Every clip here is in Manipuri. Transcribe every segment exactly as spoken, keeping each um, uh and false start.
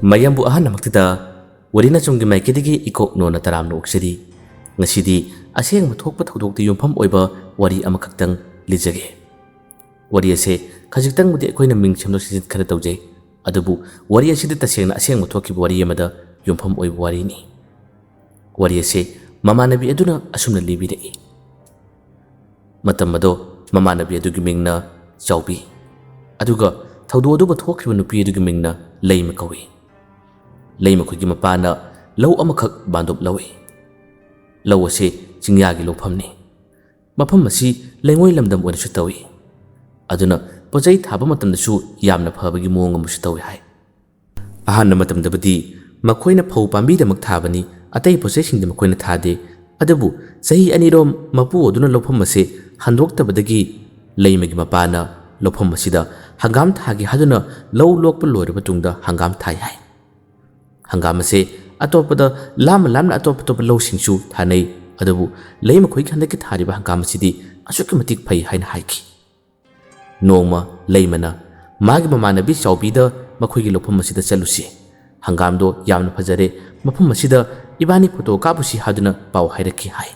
ꯃꯌꯥꯝꯕꯨ ꯑꯍꯥꯟꯕꯃꯛꯇꯗ ꯋꯥꯔꯤ ꯅꯆꯨꯝꯒꯤ ꯃꯥꯏꯀꯩꯗꯒꯤ ꯏꯀꯣꯛ ꯅꯣꯟꯅ ꯇꯔꯥꯝꯅ ꯑꯣꯛꯆꯔꯤ꯫ ꯉꯁꯤꯗꯤ ꯑꯁꯦꯡꯕ ꯊꯣꯛꯄ ꯊꯧꯗꯣꯛꯇ ꯌꯨꯝꯐꯝ ꯑꯣꯏꯕ ꯋꯥꯔꯤ ꯑꯃꯈꯛꯇꯪ ꯂꯤꯖꯒꯦ꯫ ꯋꯥꯔꯤ ꯑꯁꯦ ꯈꯖꯤꯛꯇꯪꯕꯨꯗꯤ ꯑꯩꯈꯣꯏꯅ ꯃꯤꯡ ꯁꯦꯝꯗꯣꯛ ꯁꯦꯝꯖꯤꯟ ꯈꯔ ꯇꯧꯖꯩ, ꯑꯗꯨꯕꯨ ꯋꯥꯔꯤ ꯑꯁꯤꯗꯤ ꯇꯁꯦꯡꯅ ꯑꯁꯦꯡꯕ ꯊꯣꯛꯈꯤꯕ ꯋꯥꯔꯤ ꯑꯃꯗ ꯌꯨꯝꯐꯝ ꯑꯣꯏꯕ ꯋꯥꯔꯤꯅꯤ꯫ ꯋꯥꯔꯤ ꯑꯁꯦ ꯃꯃꯥꯟꯅꯕꯤ ꯑꯗꯨꯅ ꯑꯁꯨꯝꯅ ꯂꯤꯕꯤꯔꯛꯏ꯫ ꯃꯇꯝ ꯑꯗꯣ ꯃꯃꯥꯟꯅꯕꯤ ꯑꯗꯨꯒꯤ ꯃꯤꯡꯅ ꯆꯥꯎꯕꯤ, ꯑꯗꯨꯒ ꯊꯧꯗꯣꯛ ꯑꯗꯨꯕꯨ ꯊꯣꯛꯈ꯭ꯔꯤꯕ ꯅꯨꯄꯤ ꯑꯗꯨꯒꯤ ꯃꯤꯡꯅ ꯂꯩꯃ ꯀꯧꯏ꯫ ꯂꯩꯃ ꯈꯣꯏꯒꯤ ꯃꯄꯥꯅ ꯂꯧ ꯑꯃꯈꯛ ꯕꯥꯟꯗꯣꯞ ꯂꯧꯏ꯫ ꯂꯧ ꯑꯁꯤ ꯆꯤꯡꯌꯥꯒꯤ ꯂꯧꯐꯝꯅꯤ꯫ ꯃꯐꯝ ꯑꯁꯤ ꯂꯩꯉꯣꯏ ꯂꯝꯗꯝ ꯑꯣꯏꯅꯁꯨ ꯇꯧꯏ꯫ ꯑꯗꯨꯅ ꯄꯣꯠꯆꯩ ꯊꯥꯕ ꯃꯇꯝꯗꯁꯨ ꯌꯥꯝꯅ ꯐꯕꯒꯤ ꯃꯑꯣꯡ ꯑꯃꯁꯨ ꯇꯧꯏ ꯍꯥꯏ꯫ ꯑꯍꯥꯟꯕ ꯃꯇꯝꯗꯕꯨꯗꯤ ꯃꯈꯣꯏꯅ ꯐꯧ ꯄꯥꯝꯕꯤꯗꯃꯛ ꯊꯥꯕꯅꯤ, ꯑꯇꯩ ꯄꯣꯠꯆꯩꯁꯤꯡꯗꯤ ꯃꯈꯣꯏꯅ ꯊꯥꯗꯦ꯫ ꯑꯗꯨꯕꯨ ꯆꯍꯤ ꯑꯅꯤꯔꯣꯝ ꯃꯄꯨ ꯑꯗꯨꯅ ꯂꯧꯐꯝ ꯑꯁꯤ ꯍꯟꯗꯣꯛꯇꯕꯗꯒꯤ ꯂꯩꯃꯒꯤ ꯃꯄꯥꯅ ꯂꯧꯐꯝ ꯑꯁꯤꯗ ꯍꯪꯒꯥꯝ ꯊꯥꯒꯦ ꯍꯥꯏꯗꯨꯅ ꯂꯧ ꯂꯣꯛꯄ ꯂꯣꯏꯔꯕ ꯇꯨꯡꯗ ꯍꯪꯒꯥꯝ ꯊꯥꯏ ꯍꯥꯏ꯫ ꯍꯪꯒꯥꯝ ꯑꯁꯦ ꯑꯇꯣꯞꯄꯗ ꯂꯥꯞꯅ ꯂꯥꯞꯅ ꯑꯇꯣꯞ ꯑꯇꯣꯞꯄ ꯂꯧꯁꯤꯡꯁꯨ ꯊꯥꯅꯩ, ꯑꯗꯨꯕꯨ ꯂꯩꯃ ꯈꯣꯏꯒꯤ ꯍꯟꯗꯛꯀꯤ ꯊꯥꯔꯤꯕ ꯍꯪꯒꯥꯝ ꯑꯁꯤꯗꯤ ꯑꯁꯨꯛꯀꯤ ꯃꯇꯤꯛ ꯐꯩ ꯍꯥꯏꯅ ꯍꯥꯏꯈꯤ꯫ ꯅꯣꯡꯃ ꯂꯩꯃꯅ ꯃꯥꯒꯤ ꯃꯃꯥꯟꯅꯕꯤ ꯆꯥꯎꯕꯤꯗ ꯃꯈꯣꯏꯒꯤ ꯂꯧꯐꯝ ꯑꯁꯤꯗ ꯆꯠꯂꯨꯁꯤ, ꯍꯪꯒꯥꯝꯗꯣ ꯌꯥꯝꯅ ꯐꯖꯔꯦ, ꯃꯐꯝ ꯑꯁꯤꯗ ꯏꯕꯥꯅꯤ ꯐꯣꯇꯣ ꯀꯥꯞꯄꯨꯁꯤ ꯍꯥꯏꯗꯨꯅ ꯄꯥꯎ ꯍꯥꯏꯔꯛꯈꯤ ꯍꯥꯏ꯫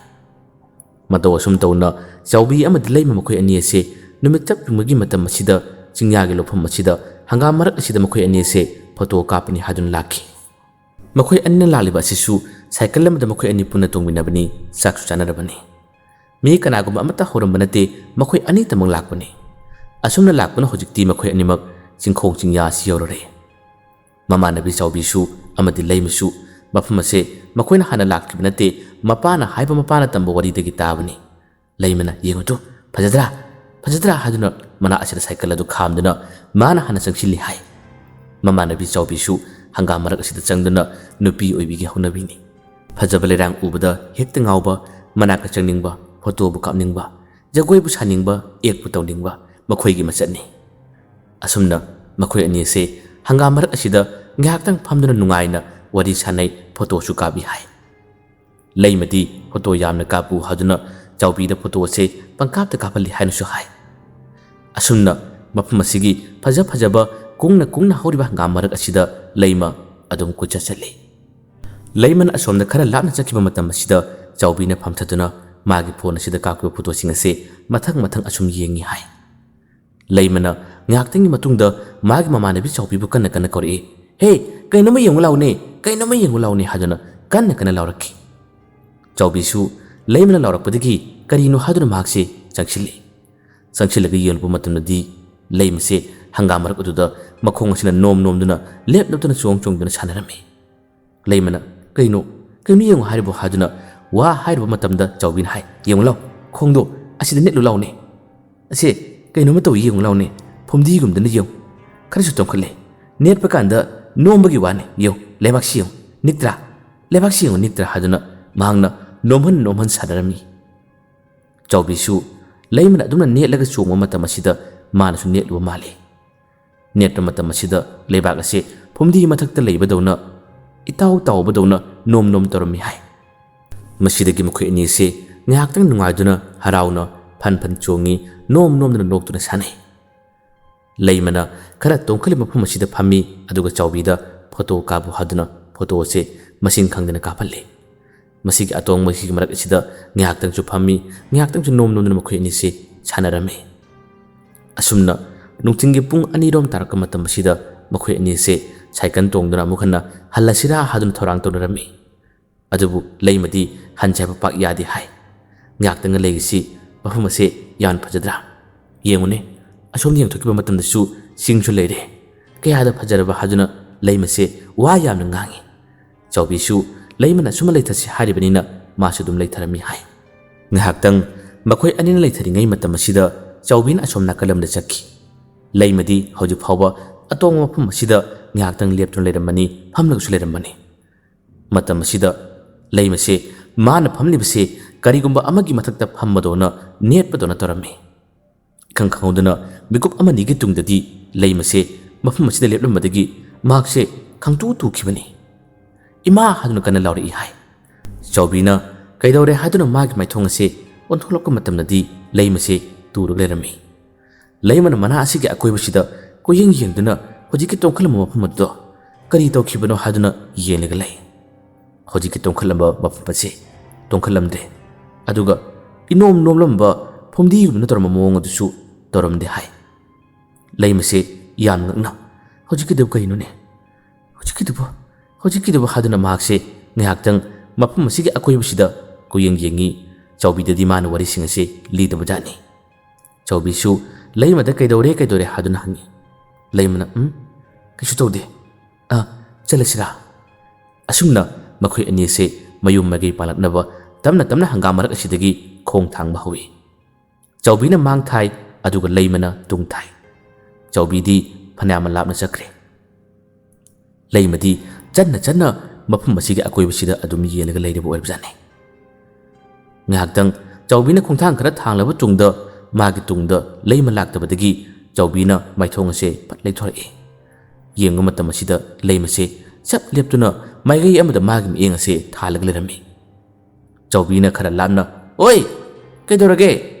ꯃꯇꯧ ꯑꯁꯨꯝ ꯇꯧꯅ ꯆꯥꯎꯕꯤ ꯑꯃꯗꯤ ꯂꯩꯃ ꯃꯈꯣꯏ ꯑꯅꯤ ꯑꯁꯦ ꯅꯨꯃꯤꯠ ꯆꯞ ꯌꯨꯡꯕꯒꯤ ꯃꯇꯝ ꯑꯁꯤꯗ ꯆꯤꯡꯌꯥꯒꯤ ꯂꯧꯐꯝ ꯑꯁꯤꯗ ꯍꯪꯒꯥꯝ ꯃꯔꯛ ꯑꯁꯤꯗ ꯃꯈꯣꯏ ꯑꯅꯤ ꯑꯁꯦ ꯐꯣꯇꯣ ꯀꯥꯞꯄꯅꯤ ꯍꯥꯏꯗꯨꯅ ꯂꯥꯛꯈꯤ꯫ ꯃꯈꯣꯏ ꯑꯅꯤꯅ ꯂꯥꯛꯂꯤꯕ ꯑꯁꯤꯁꯨ ꯁꯥꯏꯀꯜ ꯑꯃꯗ ꯃꯈꯣꯏ ꯑꯅꯤ ꯄꯨꯟꯅ ꯇꯣꯡꯃꯤꯟꯅꯕꯅꯤ, ꯆꯥꯛꯁꯨ ꯆꯥꯅꯔꯕꯅꯤ꯫ ꯃꯤ ꯀꯅꯥꯒꯨꯝꯕ ꯑꯃꯠꯇ ꯍꯧꯔꯝꯕ ꯅꯠꯇꯦ, ꯃꯈꯣꯏ ꯑꯅꯤꯇꯃꯛ ꯂꯥꯛꯄꯅꯤ꯫ ꯑꯁꯨꯝꯅ ꯂꯥꯛꯄꯅ ꯍꯧꯖꯤꯛꯇꯤ ꯃꯈꯣꯏ ꯑꯅꯤꯃꯛ ꯆꯤꯡꯈꯣꯡ ꯆꯤꯡꯌꯥ ꯑꯁꯤ ꯌꯧꯔꯔꯦ꯫ ꯃꯃꯥꯟꯅꯕꯤ ꯆꯥꯎꯕꯤꯁꯨ ꯑꯃꯗꯤ ꯂꯩꯃꯁꯨ ꯃꯐꯝ ꯑꯁꯦ ꯃꯈꯣꯏꯅ ꯍꯥꯟꯅ ꯂꯥꯛꯈꯤꯕ ꯅꯠꯇꯦ, ꯃꯄꯥꯅ ꯍꯥꯏꯕ ꯃꯄꯥꯅ ꯇꯝꯕ ꯋꯥꯔꯤꯗꯒꯤ ꯇꯥꯕꯅꯤ꯫ ꯂꯩꯃꯅ "ꯌꯦꯡꯉꯨ ꯇꯨ, ꯐꯖꯗ꯭ꯔꯥ? ꯐꯖꯗ꯭ꯔꯥ?" ꯍꯥꯏꯗꯨꯅ ꯃꯅꯥꯛ ꯑꯁꯤꯗ ꯁꯥꯏꯀꯜ ꯑꯗꯨ ꯈꯥꯝꯗꯨꯅ ꯃꯥꯅ ꯍꯥꯟꯅ ꯆꯪꯁꯤꯜꯂꯤ ꯍꯥꯏ꯫ ꯃꯃꯥꯟꯅꯕꯤ ꯆꯥꯎꯕꯤꯁꯨ ꯍꯪꯒꯥꯝ ꯃꯔꯛ ꯑꯁꯤꯗ ꯆꯪꯗꯨꯅ ꯅꯨꯄꯤ ꯑꯣꯏꯕꯤꯒꯤ ꯍꯧꯅꯕꯤꯅꯤ꯫ ꯐꯖꯕ ꯂꯩꯔꯥꯡ ꯎꯕꯗ ꯍꯦꯛꯇ ꯉꯥꯎꯕ, ꯃꯅꯥꯛꯇ ꯆꯪꯅꯤꯡꯕ, ꯐꯣꯇꯣꯕꯨ ꯀꯥꯞꯅꯤꯡꯕ, ꯖꯒꯣꯏꯕꯨ ꯁꯥꯅꯤꯡꯕ, ꯑꯦꯛꯄꯨ ꯇꯧꯅꯤꯡꯕ ꯃꯈꯣꯏꯒꯤ ꯃꯆꯠꯅꯤ꯫ ꯑꯁꯨꯝꯅ ꯃꯈꯣꯏ ꯑꯅꯤ ꯑꯁꯦ ꯍꯪꯒꯥꯝ ꯃꯔꯛ ꯑꯁꯤꯗ ꯉꯥꯏꯍꯥꯛꯇꯪ ꯐꯝꯗꯨꯅ ꯅꯨꯡꯉꯥꯏꯅ ꯋꯥꯔꯤ ꯁꯥꯅꯩ, ꯐꯣꯇꯣꯁꯨ ꯀꯥꯞꯄꯤ ꯍꯥꯏ꯫ ꯂꯩꯃꯗꯤ ꯐꯣꯇꯣ ꯌꯥꯝꯅ ꯀꯥꯞꯄꯨ ꯍꯥꯏꯗꯨꯅ ꯆꯥꯎꯕꯤꯗ ꯐꯣꯇꯣ ꯑꯁꯦ ꯄꯪꯀꯥꯞꯇ ꯀꯥꯞꯍꯜꯂꯤ ꯍꯥꯏꯅꯁꯨ ꯍꯥꯏ꯫ ꯑꯁꯨꯝꯅ ꯃꯐꯝ ꯑꯁꯤꯒꯤ ꯐꯖ ꯐꯖꯕ ꯀꯨꯡꯅ ꯀꯨꯡꯅ ꯍꯧꯔꯤꯕ ꯍꯪꯒꯥꯝ ꯃꯔꯛ ꯑꯁꯤꯗ ꯂꯩꯃ ꯑꯗꯨꯝ ꯀꯣꯏꯆꯠ ꯆꯠꯂꯤ꯫ ꯂꯩꯃꯅ ꯑꯁꯣꯝꯗ ꯈꯔ ꯂꯥꯞꯅ ꯆꯠꯈꯤꯕ ꯃꯇꯝ ꯑꯁꯤꯗ ꯆꯥꯎꯕꯤꯅ ꯐꯝꯊꯗꯨꯅ ꯃꯥꯒꯤ ꯐꯣꯟ ꯑꯁꯤꯗ ꯀꯥꯞꯈꯤꯕ ꯐꯣꯇꯣꯁꯤꯡ ꯑꯁꯤ ꯃꯊꯪ ꯃꯊꯪ ꯑꯁꯨꯝ ꯌꯦꯡꯉꯤ ꯍꯥꯏ꯫ ꯂꯩꯃꯅ ꯉꯥꯏꯍꯥꯛꯇꯪꯒꯤ ꯃꯇꯨꯡꯗ ꯃꯥꯒꯤ ꯃꯃꯥꯟꯅꯕꯤ ꯆꯥꯎꯕꯤꯕꯨ ꯀꯟꯅ ꯀꯟꯅ ꯀꯧꯔꯛꯏ꯫ "ꯍꯦ, ꯀꯩꯅꯣꯝꯃ ꯌꯦꯡꯉꯨ ꯂꯥꯎꯅꯦ, ꯀꯩꯅꯣꯝꯃ ꯌꯦꯡꯉꯨ ꯂꯥꯎꯅꯦ" ꯍꯥꯏꯗꯨꯅ ꯀꯟꯅ ꯀꯟꯅ ꯂꯥꯎꯔꯛꯈꯤ꯫ ꯆꯥꯎꯕꯤꯁꯨ ꯂꯩꯃꯅ ꯂꯥꯎꯔꯛꯄꯗꯒꯤ ꯀꯔꯤꯅꯣ ꯍꯥꯏꯗꯨꯅ ꯃꯍꯥꯛꯁꯦ ꯆꯪꯁꯤꯜꯂꯤ꯫ ꯆꯪꯁꯤꯜꯂꯒ ꯌꯦꯡꯂꯨꯕ ꯃꯇꯝꯗꯗꯤ ꯂꯩꯃꯁꯦ ꯍꯪꯒꯥꯝ ꯃꯔꯛ ꯑꯗꯨꯗ ꯃꯈꯣꯡ ꯑꯁꯤꯅ ꯅꯣꯝ ꯅꯣꯝꯗꯨꯅ ꯂꯦꯞ ꯂꯦꯞꯇꯅ ꯆꯣꯡ ꯆꯣꯡꯗꯨꯅ ꯁꯥꯟꯅꯔꯝꯃꯤ꯫ ꯂꯩꯃꯅ, "ꯀꯩꯅꯣ, ꯀꯩꯅꯣ ꯌꯦꯡꯉꯨ ꯍꯥꯏꯔꯤꯕꯣ?" ꯍꯥꯏꯗꯨꯅ ꯋꯥ ꯍꯥꯏꯔꯨꯕ ꯃꯇꯝꯗ ꯆꯥꯎꯕꯤꯅ ꯍꯥꯏ, "ꯌꯦꯡꯉꯨ ꯂꯥꯎ, ꯈꯣꯡꯗꯣ ꯑꯁꯤꯗ ꯅꯦꯠꯂꯨ ꯂꯥꯎꯅꯦ꯫ ꯑꯁꯦ ꯀꯩꯅꯣꯝꯃ ꯇꯧꯏ, ꯌꯦꯡꯉꯨ ꯂꯥꯎꯅꯦ꯫ ꯐꯨꯝꯗꯤꯒꯨꯝꯗꯅ ꯌꯦꯡꯉꯨ, ꯈꯔꯁꯨ ꯇꯣꯡꯈꯠꯂꯦ꯫ ꯅꯦꯠꯄ ꯀꯥꯟꯗ ꯅꯣꯝꯕꯒꯤ ꯋꯥꯅꯤ꯫ ꯌꯦꯡꯉꯨ, ꯂꯩꯕꯥꯛꯁꯤ ꯌꯦꯡꯉꯨ, ꯅꯤꯛꯇ꯭ꯔꯥ? ꯂꯩꯕꯥꯛꯁꯤ ꯌꯦꯡꯉꯨ, ꯅꯤꯛꯇ꯭ꯔꯥ?" ꯍꯥꯏꯗꯨꯅ ꯃꯍꯥꯛꯅ ꯅꯣꯝꯍꯟ ꯅꯣꯝꯍꯟ ꯁꯥꯟꯅꯔꯝꯃꯤ꯫ ꯆꯥꯎꯕꯤꯁꯨ ꯂꯩꯃꯅ ꯑꯗꯨꯝꯅ ꯅꯦꯠꯂꯒ ꯆꯣꯡꯕ ꯃꯇꯝ ꯑꯁꯤꯗ ꯃꯥꯅꯁꯨ ꯅꯦꯠꯂꯨꯕ ꯃꯥꯜꯂꯤ꯫ ꯅꯦꯠꯄ ꯃꯇꯝ ꯑꯁꯤꯗ ꯂꯩꯕꯥꯛ ꯑꯁꯤ ꯐꯨꯝꯗꯤ ꯃꯊꯛꯇ ꯂꯩꯕꯗꯧꯅ, ꯏꯇꯥꯎ ꯇꯥꯎꯕꯗꯧꯅ ꯅꯣꯝ ꯅꯣꯝ ꯇꯧꯔꯝꯃꯤ ꯍꯥꯏ꯫ ꯃꯁꯤꯗꯒꯤ ꯃꯈꯣꯏ ꯑꯅꯤꯁꯦ ꯉꯥꯏꯍꯥꯛꯇꯪ ꯅꯨꯡꯉꯥꯏꯗꯨꯅ ꯍꯔꯥꯎꯅ ꯐꯟ ꯐꯟ ꯆꯣꯡꯉꯤ, ꯅꯣꯝ ꯅꯣꯝꯗꯨꯅ ꯅꯣꯛꯇꯨꯅ ꯁꯥꯟꯅꯩ꯫ ꯂꯩꯃꯅ ꯈꯔ ꯇꯣꯡꯈꯠꯂꯤꯕ ꯃꯐꯝ ꯑꯁꯤꯗ ꯐꯝꯃꯤ, ꯑꯗꯨꯒ ꯆꯥꯎꯕꯤꯗ ꯐꯣꯇꯣ ꯀꯥꯞꯄꯨ ꯍꯥꯏꯗꯨꯅ ꯐꯣꯇꯣ ꯑꯁꯦ ꯃꯁꯤꯡ ꯈꯪꯗꯅ ꯀꯥꯞꯍꯜꯂꯤ꯫ ꯃꯁꯤꯒꯤ ꯑꯇꯣꯡꯕꯁꯤꯒꯤ ꯃꯔꯛ ꯑꯁꯤꯗ ꯉꯥꯏꯍꯥꯛꯇꯪꯁꯨ ꯐꯝꯃꯤ, ꯉꯥꯏꯍꯥꯛꯇꯪꯁꯨ ꯅꯣꯝ ꯅꯣꯝꯗꯨꯅ ꯃꯈꯣꯏ ꯑꯅꯤꯁꯤ ꯁꯥꯟꯅꯔꯝꯃꯤ꯫ ꯑꯁꯨꯝꯅ ꯅꯨꯡꯊꯤꯜꯒꯤ ꯄꯨꯡ ꯑꯅꯤꯔꯣꯝ ꯇꯥꯔꯛꯄ ꯃꯇꯝ ꯑꯁꯤꯗ ꯃꯈꯣꯏ ꯑꯅꯤꯁꯦ ꯁꯥꯏꯀꯜ ꯇꯣꯡꯗꯨꯅ ꯑꯃꯨꯛ ꯍꯟꯅ ꯍꯜꯂꯁꯤꯔꯥ ꯍꯥꯏꯗꯨꯅ ꯊꯧꯔꯥꯡ ꯇꯧꯅꯔꯝꯃꯤ꯫ ꯑꯗꯨꯕꯨ ꯂꯩꯃꯗꯤ ꯍꯟꯁꯦ ꯍꯥꯏꯕ ꯄꯥꯛ ꯌꯥꯗꯦ ꯍꯥꯏ꯫ "ꯉꯥꯏꯍꯥꯛꯇꯪꯒ ꯂꯩꯒꯁꯤ, ꯃꯐꯝ ꯑꯁꯦ ꯌꯥꯝꯅ ꯐꯖꯗ꯭ꯔꯥ? ꯌꯦꯡꯉꯨꯅꯦ, ꯑꯁꯣꯝꯗ ꯌꯦꯡꯊꯣꯛꯈꯤꯕ ꯃꯇꯝꯗꯁꯨ ꯆꯤꯡꯁꯨ ꯂꯩꯔꯦ꯫ ꯀꯌꯥꯗ ꯐꯖꯔꯕ" ꯍꯥꯏꯗꯨꯅ ꯂꯩꯃꯁꯦ ꯋꯥ ꯌꯥꯝꯅ ꯉꯥꯡꯉꯤ꯫ ꯆꯥꯎꯕꯤꯁꯨ ꯂꯩꯃꯅ ꯑꯁꯨꯝꯅ ꯂꯩꯊꯁꯤ ꯍꯥꯏꯔꯤꯕꯅꯤꯅ ꯃꯥꯁꯨ ꯑꯗꯨꯝ ꯂꯩꯊꯔꯝꯃꯤ ꯍꯥꯏ꯫ ꯉꯥꯏꯍꯥꯛꯇꯪ ꯃꯈꯣꯏ ꯑꯅꯤꯅ ꯂꯩꯊꯔꯤꯉꯩ ꯃꯇꯝ ꯑꯁꯤꯗ ꯆꯥꯎꯕꯤꯅ ꯑꯁꯣꯝ ꯅꯥꯀꯜ ꯑꯃꯗ ꯆꯠꯈꯤ꯫ ꯂꯩꯃꯗꯤ ꯍꯧꯖꯤꯛ ꯐꯥꯎꯕ ꯑꯇꯣꯡꯕ ꯃꯐꯝ ꯑꯁꯤꯗ ꯉꯥꯏꯍꯥꯛꯇꯪ ꯂꯦꯞꯇꯨꯅ ꯂꯩꯔꯝꯕꯅꯤ, ꯐꯝꯂꯒꯁꯨ ꯂꯩꯔꯝꯕꯅꯤ꯫ ꯃꯇꯝ ꯑꯁꯤꯗ ꯂꯩꯃꯁꯦ ꯃꯥꯅ ꯐꯝꯂꯤꯕꯁꯦ ꯀꯔꯤꯒꯨꯝꯕ ꯑꯃꯒꯤ ꯃꯊꯛꯇ ꯐꯝꯕꯗꯧꯅ, ꯅꯦꯠꯄꯗꯧꯅ ꯇꯧꯔꯝꯃꯤ꯫ ꯏꯈꯪ ꯈꯪꯍꯧꯗꯅ ꯃꯤꯀꯨꯞ ꯑꯃꯅꯤꯒꯤ ꯇꯨꯡꯗꯗꯤ ꯂꯩꯃꯁꯦ ꯃꯐꯝ ꯑꯁꯤꯗ ꯂꯦꯞꯂꯝꯕꯗꯒꯤ ꯃꯍꯥꯛꯁꯦ ꯈꯪꯇꯨ ꯇꯨꯈꯤꯕꯅꯤ꯫ "ꯏꯃꯥ!" ꯍꯥꯏꯗꯨꯅ ꯀꯟꯅ ꯂꯥꯎꯔꯛꯏ ꯍꯥꯏ꯫ ꯆꯥꯎꯕꯤꯅ ꯀꯩꯗꯧꯔꯦ ꯍꯥꯏꯗꯨꯅ ꯃꯥꯒꯤ ꯃꯥꯏꯊꯣꯡ ꯑꯁꯦ ꯑꯣꯟꯊꯣꯛꯂꯛꯄ ꯃꯇꯝꯗꯗꯤ ꯂꯩꯃꯁꯦ ꯇꯨꯔꯒ ꯂꯩꯔꯝꯃꯤ꯫ ꯂꯩꯃꯅ ꯃꯅꯥ ꯑꯁꯤꯒꯤ ꯑꯀꯣꯏꯕꯁꯤꯗ ꯀꯣꯏꯌꯦꯡ ꯌꯦꯡꯗꯨꯅ ꯍꯧꯖꯤꯛꯀꯤ ꯇꯣꯡꯈꯠꯂꯝꯕ ꯃꯐꯝ ꯑꯗꯨꯗꯣ ꯀꯔꯤ ꯇꯧꯈꯤꯕꯅꯣ ꯍꯥꯏꯗꯨꯅ ꯌꯦꯡꯂꯒ ꯂꯩ꯫ ꯍꯧꯖꯤꯛꯀꯤ ꯇꯣꯡꯈꯠꯂꯝꯕ ꯃꯐꯝ ꯑꯁꯤ ꯇꯣꯡꯈꯠꯂꯝꯗꯦ꯫ ꯑꯗꯨꯒ ꯏꯅꯣꯝ ꯅꯣꯝꯂꯝꯕ ꯐꯨꯝꯗꯤꯒꯨꯝꯅ ꯇꯧꯔꯝꯕ ꯃꯑꯣꯡ ꯑꯗꯨꯁꯨ ꯇꯧꯔꯝꯗꯦ ꯍꯥꯏ꯫ ꯂꯩꯃꯁꯦ ꯌꯥꯝ ꯉꯛꯅ, "ꯍꯧꯖꯤꯛꯀꯤꯗꯨꯕꯨ ꯀꯩꯅꯣꯅꯦ? ꯍꯧꯖꯤꯛꯀꯤꯗꯨꯕꯨ, ꯍꯧꯖꯤꯛꯀꯤꯗꯨꯕꯨ?" ꯍꯥꯏꯗꯨꯅ ꯃꯍꯥꯛꯁꯦ ꯉꯥꯏꯍꯥꯛꯇꯪ ꯃꯐꯝ ꯑꯁꯤꯒꯤ ꯑꯀꯣꯏꯕꯁꯤꯗ ꯀꯣꯏꯌꯦꯡ ꯌꯦꯡꯉꯤ꯫ ꯆꯥꯎꯕꯤꯗꯗꯤ ꯃꯥꯅ ꯋꯥꯔꯤꯁꯤꯡ ꯑꯁꯤ ꯂꯤꯗꯕꯖꯥꯠꯅꯤ꯫ ꯆꯥꯎꯕꯤꯁꯨ ꯂꯩꯃꯗ "ꯀꯩꯗꯧꯔꯦ, ꯀꯩꯗꯧꯔꯦ?" ꯍꯥꯏꯗꯨꯅ ꯍꯪꯉꯤ꯫ ꯂꯩꯃꯅ, "ꯎꯝ, ꯀꯩꯁꯨ ꯇꯧꯗꯦ꯫ ꯑ, ꯆꯠꯂꯁꯤꯔꯥ?" ꯑꯁꯨꯝꯅ ꯃꯈꯣꯏ ꯑꯅꯤꯁꯦ ꯃꯌꯨꯝ ꯃꯥꯏꯀꯩ ꯄꯥꯜꯂꯛꯅꯕ ꯇꯞꯅ ꯇꯞꯅ ꯍꯪꯒꯥꯝ ꯃꯔꯛ ꯑꯁꯤꯗꯒꯤ ꯈꯣꯡ ꯊꯥꯡꯕ ꯍꯧꯏ꯫ ꯆꯥꯎꯕꯤꯅ ꯃꯥꯡ ꯊꯥꯏ, ꯑꯗꯨꯒ ꯂꯩꯃꯅ ꯇꯨꯡ ꯊꯥꯏ꯫ ꯆꯥꯎꯕꯤꯗꯤ ꯐꯅꯌꯥꯝ ꯂꯥꯞꯅ ꯆꯠꯈ꯭ꯔꯦ꯫ ꯂꯩꯃꯗꯤ ꯆꯠꯅ ꯆꯠꯅ ꯃꯐꯝ ꯑꯁꯤꯒꯤ ꯑꯀꯣꯏꯕꯁꯤꯗ ꯑꯗꯨꯝ ꯌꯦꯡꯂꯒ ꯂꯩꯔꯤꯕ ꯑꯣꯏꯕꯖꯥꯠꯅꯤ꯫ ꯉꯥꯏꯍꯥꯛꯇꯪ ꯆꯥꯎꯕꯤꯅ ꯈꯣꯡꯊꯥꯡ ꯈꯔ ꯊꯥꯡꯂꯕ ꯇꯨꯡꯗ, ꯃꯥꯒꯤ ꯇꯨꯡꯗ ꯂꯩꯃ ꯂꯥꯛꯇꯕꯗꯒꯤ ꯆꯥꯎꯕꯤꯅ ꯃꯥꯏꯊꯣꯡ ꯑꯁꯦ ꯐꯠ ꯂꯩꯊꯣꯔꯛꯏ꯫ ꯌꯦꯡꯕ ꯃꯇꯝ ꯑꯁꯤꯗ ꯂꯩꯃꯁꯦ ꯆꯞ ꯂꯦꯞꯇꯨꯅ ꯃꯥꯏꯀꯩ ꯑꯃꯗ ꯃꯥꯒꯤ ꯃꯤꯠꯌꯦꯡ ꯑꯁꯦ ꯊꯥꯜꯂꯒ ꯂꯩꯔꯝꯃꯤ꯫ ꯆꯥꯎꯕꯤꯅ ꯈꯔ ꯂꯥꯞꯅ, "ꯑꯣꯏ, ꯀꯩꯗꯧꯔꯒꯦ?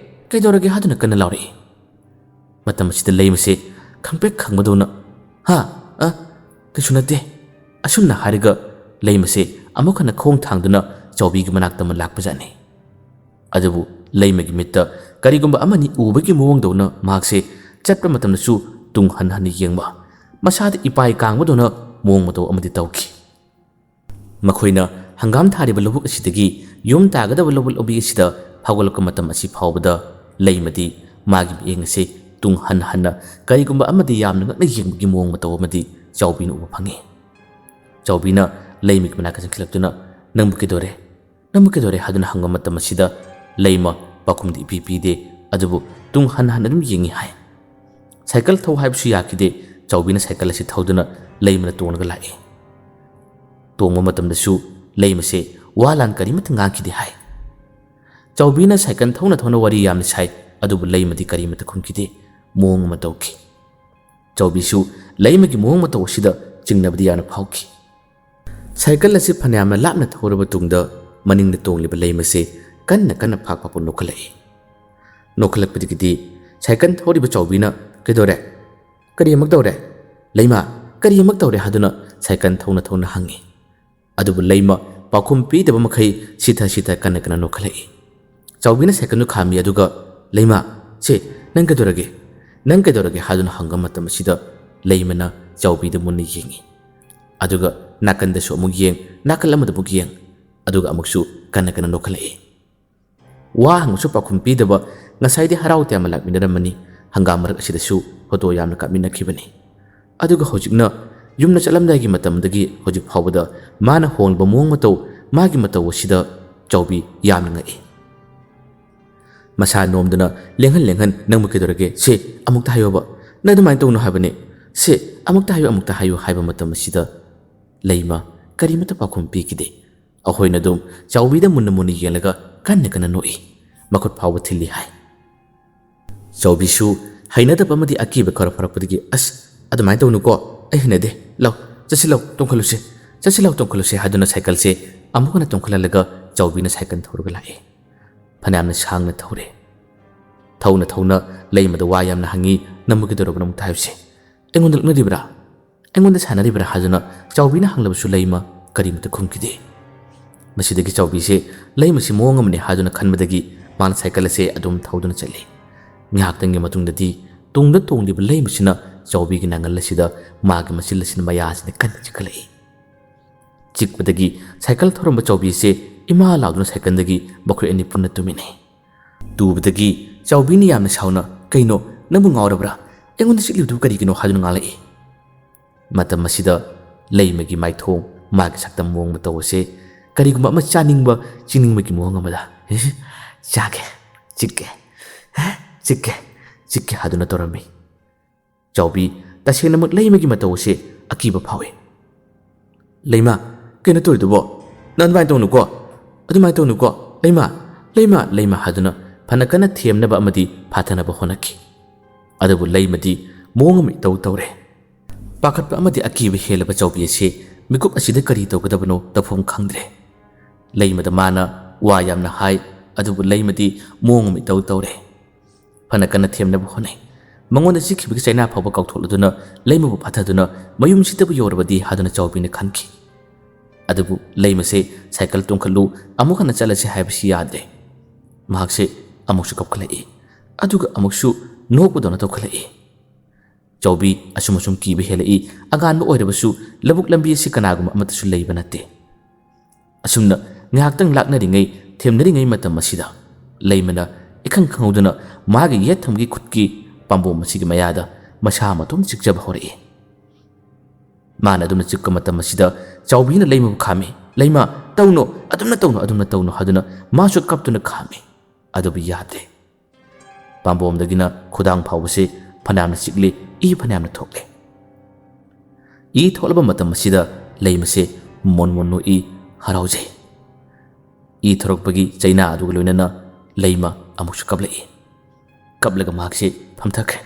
ꯀꯩꯗꯧꯔꯒꯦ?" ꯍꯥꯏꯗꯨꯅ ꯀꯟꯅ ꯂꯥꯎꯔꯛꯏ꯫ ꯃꯇꯝ ꯑꯁꯤꯗ ꯂꯩꯃꯁꯦ ꯈꯪꯄ꯭ꯔꯦꯛ ꯈꯪꯕꯗꯧꯅ, "ꯍꯥ? ꯑ, ꯀꯩꯁꯨ ꯅꯠꯇꯦ," ꯑꯁꯨꯝꯅ ꯍꯥꯏꯔꯒ ꯂꯩꯃꯁꯦ ꯑꯃꯨꯛ ꯍꯟꯅ ꯈꯣꯡ ꯊꯥꯡꯗꯨꯅ ꯆꯥꯎꯕꯤꯒꯤ ꯃꯅꯥꯛꯇ ꯑꯃ ꯂꯥꯛꯄꯖꯥꯠꯅꯤ꯫ ꯑꯗꯨꯕꯨ ꯂꯩꯃꯒꯤ ꯃꯤꯠꯇ ꯀꯔꯤꯒꯨꯝꯕ ꯑꯃꯅꯤ ꯎꯕꯒꯤ ꯃꯑꯣꯡꯗꯧꯅ ꯃꯍꯥꯛꯁꯦ ꯆꯠꯄ ꯃꯇꯝꯗꯁꯨ ꯇꯨꯡ ꯍꯟ ꯍꯟꯅ ꯌꯦꯡꯕ, ꯃꯁꯥꯗ ꯏꯄꯥꯏ ꯀꯥꯡꯕꯗꯧꯅ ꯃꯑꯣꯡ ꯃꯇꯧ ꯑꯃꯗꯤ ꯇꯧꯈꯤ꯫ ꯃꯈꯣꯏꯅ ꯍꯪꯒꯥꯝ ꯊꯥꯔꯤꯕ ꯂꯧꯕꯨꯛ ꯑꯁꯤꯗꯒꯤ ꯌꯨꯝ ꯇꯥꯒꯗꯕ ꯂꯧꯕꯨꯛ ꯂꯝꯕꯤ ꯑꯁꯤꯗ ꯐꯥꯎꯒꯠꯂꯛꯄ ꯃꯇꯝ ꯑꯁꯤ ꯐꯥꯎꯕꯗ ꯂꯩꯃꯗꯤ ꯃꯥꯒꯤ ꯃꯤꯠꯌꯦꯡ ꯑꯁꯤ ꯇꯨꯡ ꯍꯟ ꯍꯟꯅ ꯀꯔꯤꯒꯨꯝꯕ ꯑꯃꯗꯤ ꯌꯥꯝꯅ ꯉꯛꯅ ꯌꯦꯡꯕꯒꯤ ꯃꯑꯣꯡ ꯃꯇꯧ ꯑꯃꯗꯤ ꯆꯥꯎꯕꯤꯅ ꯎꯕ ꯐꯪꯉꯤ꯫ ꯆꯥꯎꯕꯤꯅ ꯂꯩꯃꯒꯤ ꯃꯅꯥꯛꯇ ꯆꯪꯁꯤꯜꯂꯛꯇꯨꯅ, "ꯅꯪꯕꯨ ꯀꯩꯗꯧꯔꯦ? ꯅꯪꯕꯨ ꯀꯩꯗꯧꯔꯦ?" ꯍꯥꯏꯗꯨꯅ ꯍꯪꯕ ꯃꯇꯝ ꯑꯁꯤꯗ ꯂꯩꯃ ꯄꯥꯎꯈꯨꯝꯗꯤ ꯏꯄꯤ ꯄꯤꯗꯦ, ꯑꯗꯨꯕꯨ ꯇꯨꯡ ꯍꯟ ꯍꯟꯅ ꯑꯗꯨꯝ ꯌꯦꯡꯉꯤ ꯍꯥꯏ꯫ ꯁꯥꯏꯀꯜ ꯊꯧ ꯍꯥꯏꯕꯁꯨ ꯌꯥꯈꯤꯗꯦ꯫ ꯆꯥꯎꯕꯤꯅ ꯁꯥꯏꯀꯜ ꯑꯁꯤ ꯊꯧꯗꯨꯅ ꯂꯩꯃꯗ ꯇꯣꯡꯂꯒ ꯂꯥꯛꯏ꯫ ꯇꯣꯡꯕ ꯃꯇꯝꯗꯁꯨ ꯂꯩꯃꯁꯦ ꯋꯥ ꯂꯥꯟ ꯀꯔꯤꯃꯠꯇ ꯉꯥꯡꯈꯤꯗꯦ ꯍꯥꯏ꯫ ꯆꯥꯎꯕꯤꯅ ꯁꯥꯏꯀꯜ ꯊꯧꯅ ꯊꯧꯅ ꯋꯥꯔꯤ ꯌꯥꯝꯅ ꯁꯥꯏ, ꯑꯗꯨꯕꯨ ꯂꯩꯃꯗꯤ ꯀꯔꯤꯃꯠꯇ ꯈꯨꯝꯈꯤꯗꯦ꯫ ꯃꯑꯣꯡ ꯑꯃ ꯇꯧꯈꯤ꯫ ꯆꯥꯎꯕꯤꯁꯨ ꯂꯩꯃꯒꯤ ꯃꯑꯣꯡ ꯃꯇꯧ ꯑꯁꯤꯗ ꯆꯤꯡꯅꯕꯗꯤ ꯌꯥꯝꯅ ꯐꯥꯎꯈꯤ꯫ ꯁꯥꯏꯀꯜ ꯑꯁꯤ ꯐꯅꯌꯥꯝꯅ ꯂꯥꯞꯅ ꯊꯧꯔꯕ ꯇꯨꯡꯗ ꯃꯅꯤꯡꯗ ꯇꯣꯡꯂꯤꯕ ꯂꯩꯃꯁꯦ ꯀꯟꯅ ꯀꯟꯅ ꯐꯥꯛ ꯐꯥꯛꯄ ꯅꯣꯛꯈꯠꯂꯛꯏ꯫ ꯅꯣꯛꯈꯠꯂꯛꯄꯗꯒꯤꯗꯤ ꯁꯥꯏꯀꯜ ꯊꯧꯔꯤꯕ ꯆꯥꯎꯕꯤꯅ, "ꯀꯩꯗꯧꯔꯦ? "ꯀꯔꯤ ꯑꯃꯨꯛ ꯇꯧꯔꯦ? ꯂꯩꯃ, ꯀꯔꯤ ꯑꯃꯨꯛ ꯇꯧꯔꯦ?" ꯍꯥꯏꯗꯨꯅ ꯁꯥꯏꯀꯜ ꯊꯧꯅ ꯊꯧꯅ ꯍꯪꯉꯤ꯫ ꯑꯗꯨꯕꯨ ꯂꯩꯃ ꯄꯥꯎꯈꯨꯝ ꯄꯤꯗꯕ ꯃꯈꯩ ꯁꯤꯊ ꯁꯤꯊ ꯀꯟꯅ ꯀꯟꯅ ꯅꯣꯛꯈꯠꯂꯛꯏ꯫ ꯆꯥꯎꯕꯤꯅ ꯁꯥꯏꯀꯜꯗꯨ ꯈꯥꯝꯃꯤ, ꯑꯗꯨꯒ, "ꯂꯩꯃ, ꯁꯦ, ꯅꯪ ꯀꯩꯗꯧꯔꯒꯦ? ꯅꯪ ꯀꯩꯗꯧꯔꯒꯦ?" ꯍꯥꯏꯗꯨꯅ ꯍꯪꯕ ꯃꯇꯝ ꯑꯁꯤꯗ ꯂꯩꯃꯅ ꯆꯥꯎꯕꯤꯗ ꯃꯨꯟꯅ ꯌꯦꯡꯉꯤ꯫ ꯑꯗꯨꯒ ꯅꯥꯀꯟꯗꯁꯨ ꯑꯃꯨꯛ ꯌꯦꯡ, ꯅꯥꯀꯜ ꯑꯃꯗ ꯑꯃꯨꯛ ꯌꯦꯡ, ꯑꯗꯨꯒ ꯑꯃꯨꯛꯁꯨ ꯀꯟꯅ ꯀꯟꯅ ꯅꯣꯛꯈꯠꯂꯛꯏ꯫ ꯋꯥ ꯍꯪꯕꯁꯨ ꯄꯥꯎꯈꯨꯝ ꯄꯤꯗꯕ, ꯉꯁꯥꯏꯗꯤ ꯍꯔꯥꯎ ꯇꯌꯥꯝꯅ ꯂꯥꯛꯃꯤꯟꯅꯔꯝꯃꯅꯤ, ꯍꯪꯒꯥꯝ ꯃꯔꯛ ꯑꯁꯤꯗꯁꯨ ꯐꯣꯇꯣ ꯌꯥꯝꯅ ꯀꯥꯞꯃꯤꯟꯅꯈꯤꯕꯅꯤ꯫ ꯑꯗꯨꯒ ꯍꯧꯖꯤꯛꯅ ꯌꯨꯝꯗ ꯆꯠꯂꯝꯗꯥꯏꯒꯤ ꯃꯇꯝꯗꯒꯤ ꯍꯧꯖꯤꯛ ꯐꯥꯎꯕꯗ ꯃꯥꯅ ꯍꯣꯡꯂꯤꯕ ꯃꯑꯣꯡ ꯃꯇꯧ, ꯃꯥꯒꯤ ꯃꯇꯧ ꯑꯁꯤꯗ ꯆꯥꯎꯕꯤ ꯌꯥꯝꯅ ꯉꯛꯏ꯫ ꯃꯁꯥ ꯅꯣꯝꯗꯨꯅ, "ꯂꯦꯡꯍꯟ, ꯂꯦꯡꯍꯟ, ꯅꯪꯕꯨ ꯀꯩꯗꯧꯔꯒꯦ? ꯁꯦ, ꯑꯃꯨꯛꯇ ꯍꯥꯏꯌꯣꯕ꯫ ꯅꯪ ꯑꯗꯨꯃꯥꯏꯅ ꯇꯧꯅꯨ ꯍꯥꯏꯕꯅꯦ꯫ ꯁꯦ, ꯑꯃꯨꯛꯇ ꯍꯥꯏꯌꯨ, ꯑꯃꯨꯛꯇ ꯍꯥꯏꯌꯨ" ꯍꯥꯏꯕ ꯃꯇꯝ ꯑꯁꯤꯗ ꯂꯩꯃ ꯀꯔꯤꯃꯠꯇ ꯄꯥꯎꯈꯨꯝ ꯄꯤꯈꯤꯗꯦ꯫ ꯑꯩꯈꯣꯏꯅ ꯑꯗꯨꯝ ꯆꯥꯎꯕꯤꯗ ꯃꯨꯟꯅ ꯃꯨꯟꯅ ꯌꯦꯡꯂꯒ ꯀꯟꯅ ꯀꯟꯅ ꯅꯣꯛꯏ꯫ ꯃꯈꯨꯠ ꯐꯥꯎꯕ ꯊꯤꯜꯂꯤ ꯍꯥꯏ꯫ ꯆꯥꯎꯕꯤꯁꯨ ꯍꯩꯅꯗꯕ ꯑꯃꯗꯤ ꯑꯀꯤꯕ ꯈꯔ ꯐꯔꯛꯄꯗꯒꯤ, "ꯑꯁ, ꯑꯗꯨꯃꯥꯏꯅ ꯇꯧꯅꯨꯀꯣ, ꯑꯩ ꯍꯩꯅꯗꯦ꯫ ꯂꯥꯎ, ꯆꯠꯁꯤ ꯂꯥꯎ, ꯇꯣꯡꯈꯠꯂꯨꯁꯦ, ꯆꯠꯁꯤ ꯂꯥꯎ, ꯇꯣꯡꯈꯠꯂꯨꯁꯦ" ꯍꯥꯏꯗꯨꯅ ꯁꯥꯏꯀꯜꯁꯦ ꯑꯃꯨꯛ ꯍꯟꯅ ꯇꯣꯡꯈꯠꯍꯜꯂꯒ ꯆꯥꯎꯕꯤꯅ ꯁꯥꯏꯀꯜ ꯊꯧꯔꯒ ꯂꯥꯛꯑꯦ꯫ ꯐꯅꯌꯥꯝꯅ ꯁꯥꯡꯅ ꯊꯧꯔꯦ꯫ ꯊꯧꯅ ꯊꯧꯅ ꯂꯩꯃꯗ ꯋꯥ ꯌꯥꯝꯅ ꯍꯪꯉꯤ, "ꯅꯪꯕꯨ ꯀꯩꯗꯧꯔꯕꯅꯣ ꯑꯝꯇ ꯍꯥꯏꯌꯨꯁꯦ꯫ ꯑꯩꯉꯣꯟꯗ ꯂꯛꯅꯔꯤꯕ꯭ꯔꯥ? ꯑꯩꯉꯣꯟꯗ ꯁꯥꯟꯅꯔꯤꯕ꯭ꯔꯥ?" ꯍꯥꯏꯗꯨꯅ ꯆꯥꯎꯕꯤꯅ ꯍꯪꯂꯕꯁꯨ ꯂꯩꯃ ꯀꯔꯤꯃꯇ ꯈꯨꯝꯈꯤꯗꯦ꯫ ꯃꯁꯤꯗꯒꯤ ꯆꯥꯎꯕꯤꯁꯦ ꯂꯩꯃꯁꯤ ꯃꯑꯣꯡ ꯑꯃꯅꯤ ꯍꯥꯏꯗꯨꯅ ꯈꯟꯕꯗꯒꯤ ꯃꯥꯅ ꯁꯥꯏꯀꯜ ꯑꯁꯦ ꯑꯗꯨꯝ ꯊꯧꯗꯨꯅ ꯆꯠꯂꯤ꯫ ꯉꯥꯏꯍꯥꯛꯇꯪꯒꯤ ꯃꯇꯨꯡꯗꯗꯤ ꯇꯨꯡꯗ ꯇꯣꯡꯂꯤꯕ ꯂꯩꯃꯁꯤꯅ ꯆꯥꯎꯕꯤꯒꯤ ꯅꯥꯉꯜ ꯑꯁꯤꯗ ꯃꯥꯒꯤ ꯃꯆꯤꯜ ꯑꯁꯤꯅ ꯃꯌꯥꯁꯤꯅ ꯀꯟꯅ ꯆꯤꯛꯈꯠꯂꯛꯏ꯫ ꯆꯤꯛꯄꯗꯒꯤ ꯁꯥꯏꯀꯜ ꯊꯧꯔꯝꯕ ꯆꯥꯎꯕꯤ ꯑꯁꯦ ꯏꯃꯥ ꯂꯥꯎꯗꯨꯅ ꯁꯥꯏꯀꯜꯗꯒꯤ ꯃꯈꯣꯏ ꯑꯅꯤ ꯄꯨꯟꯅ ꯇꯨꯝꯃꯤꯟꯅꯩ꯫ ꯇꯨꯕꯗꯒꯤ ꯆꯥꯎꯕꯤꯅ ꯌꯥꯝꯅ ꯁꯥꯎꯅ, "ꯀꯩꯅꯣ, ꯅꯪꯕꯨ ꯉꯥꯎꯔꯕ꯭ꯔꯥ? ꯑꯩꯉꯣꯟꯗ ꯆꯤꯛꯂꯤꯕꯗꯨꯕꯨ ꯀꯔꯤꯒꯤꯅꯣ?" ꯍꯥꯏꯗꯨꯅ ꯉꯥꯡꯂꯛꯏ꯫ ꯃꯇꯝ ꯑꯁꯤꯗ ꯂꯩꯃꯒꯤ ꯃꯥꯏꯊꯣꯡ, ꯃꯥꯒꯤ ꯁꯛꯇꯝ, ꯃꯑꯣꯡ ꯃꯇꯧ ꯑꯁꯦ ꯀꯔꯤꯒꯨꯝꯕ ꯑꯃ ꯆꯥꯅꯤꯡꯕ, ꯆꯤꯛꯅꯤꯡꯕꯒꯤ ꯃꯑꯣꯡ ꯑꯃꯗ, "ꯆꯥꯒꯦ, ꯆꯤꯛꯀꯦ, ꯆꯤꯛꯀꯦ, ꯆꯤꯛꯀꯦ" ꯍꯥꯏꯗꯨꯅ ꯇꯧꯔꯝꯃꯤ꯫ ꯆꯥꯎꯕꯤ ꯇꯁꯦꯡꯅꯃꯛ ꯂꯩꯃꯒꯤ ꯃꯇꯧ ꯑꯁꯤ ꯑꯀꯤꯕ ꯐꯥꯎꯏ꯫ "ꯂꯩꯃ, ꯀꯩꯅꯣ ꯇꯧꯔꯤꯗꯨꯕꯣ? ꯅꯪ ꯑꯗꯨꯃꯥꯏꯅ ꯇꯧꯅꯨꯀꯣ, ꯑꯗꯨꯃꯥꯏꯅ ꯇꯧꯅꯨꯀꯣ, ꯂꯩꯃ, ꯂꯩꯃ, ꯂꯩꯃ" ꯍꯥꯏꯗꯨꯅ ꯐꯅ ꯀꯟꯅ ꯊꯦꯝꯅꯕ ꯑꯃꯗꯤ ꯐꯥꯊꯅꯕ ꯍꯣꯠꯅꯈꯤ꯫ ꯑꯗꯨꯕꯨ ꯂꯩꯃꯗꯤ ꯃꯑꯣꯡ ꯑꯃ ꯏꯇꯧ ꯇꯧꯔꯦ꯫ ꯄꯥꯈꯠꯄ ꯑꯃꯗꯤ ꯑꯀꯤꯕ ꯍꯦꯜꯂꯕ ꯆꯥꯎꯕꯤ ꯑꯁꯤ ꯃꯤꯀꯨꯞ ꯑꯁꯤꯗ ꯀꯔꯤ ꯇꯧꯒꯗꯕꯅꯣ ꯇꯧꯐꯝ ꯈꯪꯗ꯭ꯔꯦ꯫ ꯂꯩꯃꯗ ꯃꯥꯅ ꯋꯥ ꯌꯥꯝꯅ ꯍꯥꯏ, ꯑꯗꯨꯕꯨ ꯂꯩꯃꯗꯤ ꯃꯑꯣꯡ ꯑꯃ ꯏꯇꯧ ꯇꯧꯔꯦ꯫ ꯐꯅ ꯀꯟꯅ ꯊꯦꯝꯅꯕ ꯍꯣꯠꯅꯩ꯫ ꯃꯉꯣꯟꯗ ꯆꯤꯛꯈꯤꯕꯒꯤ ꯆꯩꯅꯥ ꯐꯥꯎꯕ ꯀꯥꯎꯊꯣꯛꯂꯗꯨꯅ ꯂꯩꯃꯕꯨ ꯐꯥꯊꯗꯨꯅ ꯃꯌꯨꯝꯁꯤꯗꯕꯨ ꯌꯧꯔꯕꯗꯤ ꯍꯥꯏꯗꯨꯅ ꯆꯥꯎꯕꯤꯅ ꯈꯟꯈꯤ꯫ ꯑꯗꯨꯕꯨ ꯂꯩꯃꯁꯦ ꯁꯥꯏꯀꯜ ꯇꯣꯡꯈꯠꯂꯨ, ꯑꯃꯨꯛ ꯍꯟꯅ ꯆꯠꯂꯁꯤ ꯍꯥꯏꯕꯁꯤ ꯌꯥꯗ꯭ꯔꯦ꯫ ꯃꯍꯥꯛꯁꯦ ꯑꯃꯨꯛꯁꯨ ꯀꯞꯈꯠꯂꯛꯏ, ꯑꯗꯨꯒ ꯑꯃꯨꯛꯁꯨ ꯅꯣꯛꯄꯗꯧꯅ ꯇꯧꯈꯠꯂꯛꯏ꯫ ꯆꯥꯎꯕꯤ ꯑꯁꯨꯝ ꯑꯁꯨꯝ ꯀꯤꯕ ꯍꯦꯜꯂꯛꯏ꯫ ꯑꯉꯥꯟꯕ ꯑꯣꯏꯔꯕꯁꯨ ꯂꯧꯕꯨꯛ ꯂꯝꯕꯤ ꯑꯁꯤ ꯀꯅꯥꯒꯨꯝꯕ ꯑꯃꯠꯇꯁꯨ ꯂꯩꯕ ꯅꯠꯇꯦ꯫ ꯑꯁꯨꯝꯅ ꯉꯥꯏꯍꯥꯛꯇꯪ ꯂꯥꯛꯅꯔꯤꯉꯩ, ꯊꯦꯝꯅꯔꯤꯉꯩ ꯃꯇꯝ ꯑꯁꯤꯗ ꯂꯩꯃꯅ ꯏꯈꯪ ꯈꯪꯍꯧꯗꯅ ꯃꯥꯒꯤ ꯌꯦꯠ ꯊꯪꯕꯒꯤ ꯈꯨꯠꯀꯤ ꯄꯥꯝꯕꯣꯝ ꯑꯁꯤꯒꯤ ꯃꯌꯥꯗ ꯃꯁꯥ ꯃꯇꯣꯝ ꯆꯤꯛꯆꯕ ꯍꯧꯔꯛꯏ꯫ ꯃꯥꯅ ꯑꯗꯨꯝꯅ ꯆꯤꯛꯄ ꯃꯇꯝ ꯑꯁꯤꯗ ꯆꯥꯎꯕꯤꯅ ꯂꯩꯃꯕꯨ ꯈꯥꯝꯃꯤ꯫ "ꯂꯩꯃ, ꯇꯧꯅꯨ, ꯑꯗꯨꯝꯅ ꯇꯧꯅꯨ, ꯑꯗꯨꯝꯅ ꯇꯧꯅꯨ" ꯍꯥꯏꯗꯨꯅ ꯃꯥꯁꯨ ꯀꯞꯇꯨꯅ ꯈꯥꯝꯃꯤ꯫ ꯑꯗꯨꯕꯨ ꯌꯥꯗ꯭ꯔꯦ꯫ ꯄꯥꯝꯕꯣꯝꯗꯒꯤꯅ ꯈꯨꯗꯥꯡ ꯐꯥꯎꯕꯁꯤ ꯐꯅꯌꯥꯝꯅ ꯆꯤꯛꯂꯤ, ꯏ ꯐꯅꯌꯥꯝꯅ ꯊꯣꯛꯂꯦ꯫ ꯏ ꯊꯣꯛꯂꯕ ꯃꯇꯝ ꯑꯁꯤꯗ ꯂꯩꯃꯁꯦ ꯃꯣꯟ ꯃꯣꯟ ꯅꯣꯛꯏ, ꯍꯔꯥꯎꯖꯩ꯫ ꯏ ꯊꯣꯔꯛꯄꯒꯤ ꯆꯩꯅꯥ ꯑꯗꯨꯒ ꯂꯣꯏꯅꯅ ꯂꯩꯃ ꯑꯃꯨꯛꯁꯨ ꯀꯞꯂꯛꯏ꯫ ꯀꯞꯂꯒ ꯃꯍꯥꯛꯁꯦ ꯐꯝꯊꯈ꯭ꯔꯦ꯫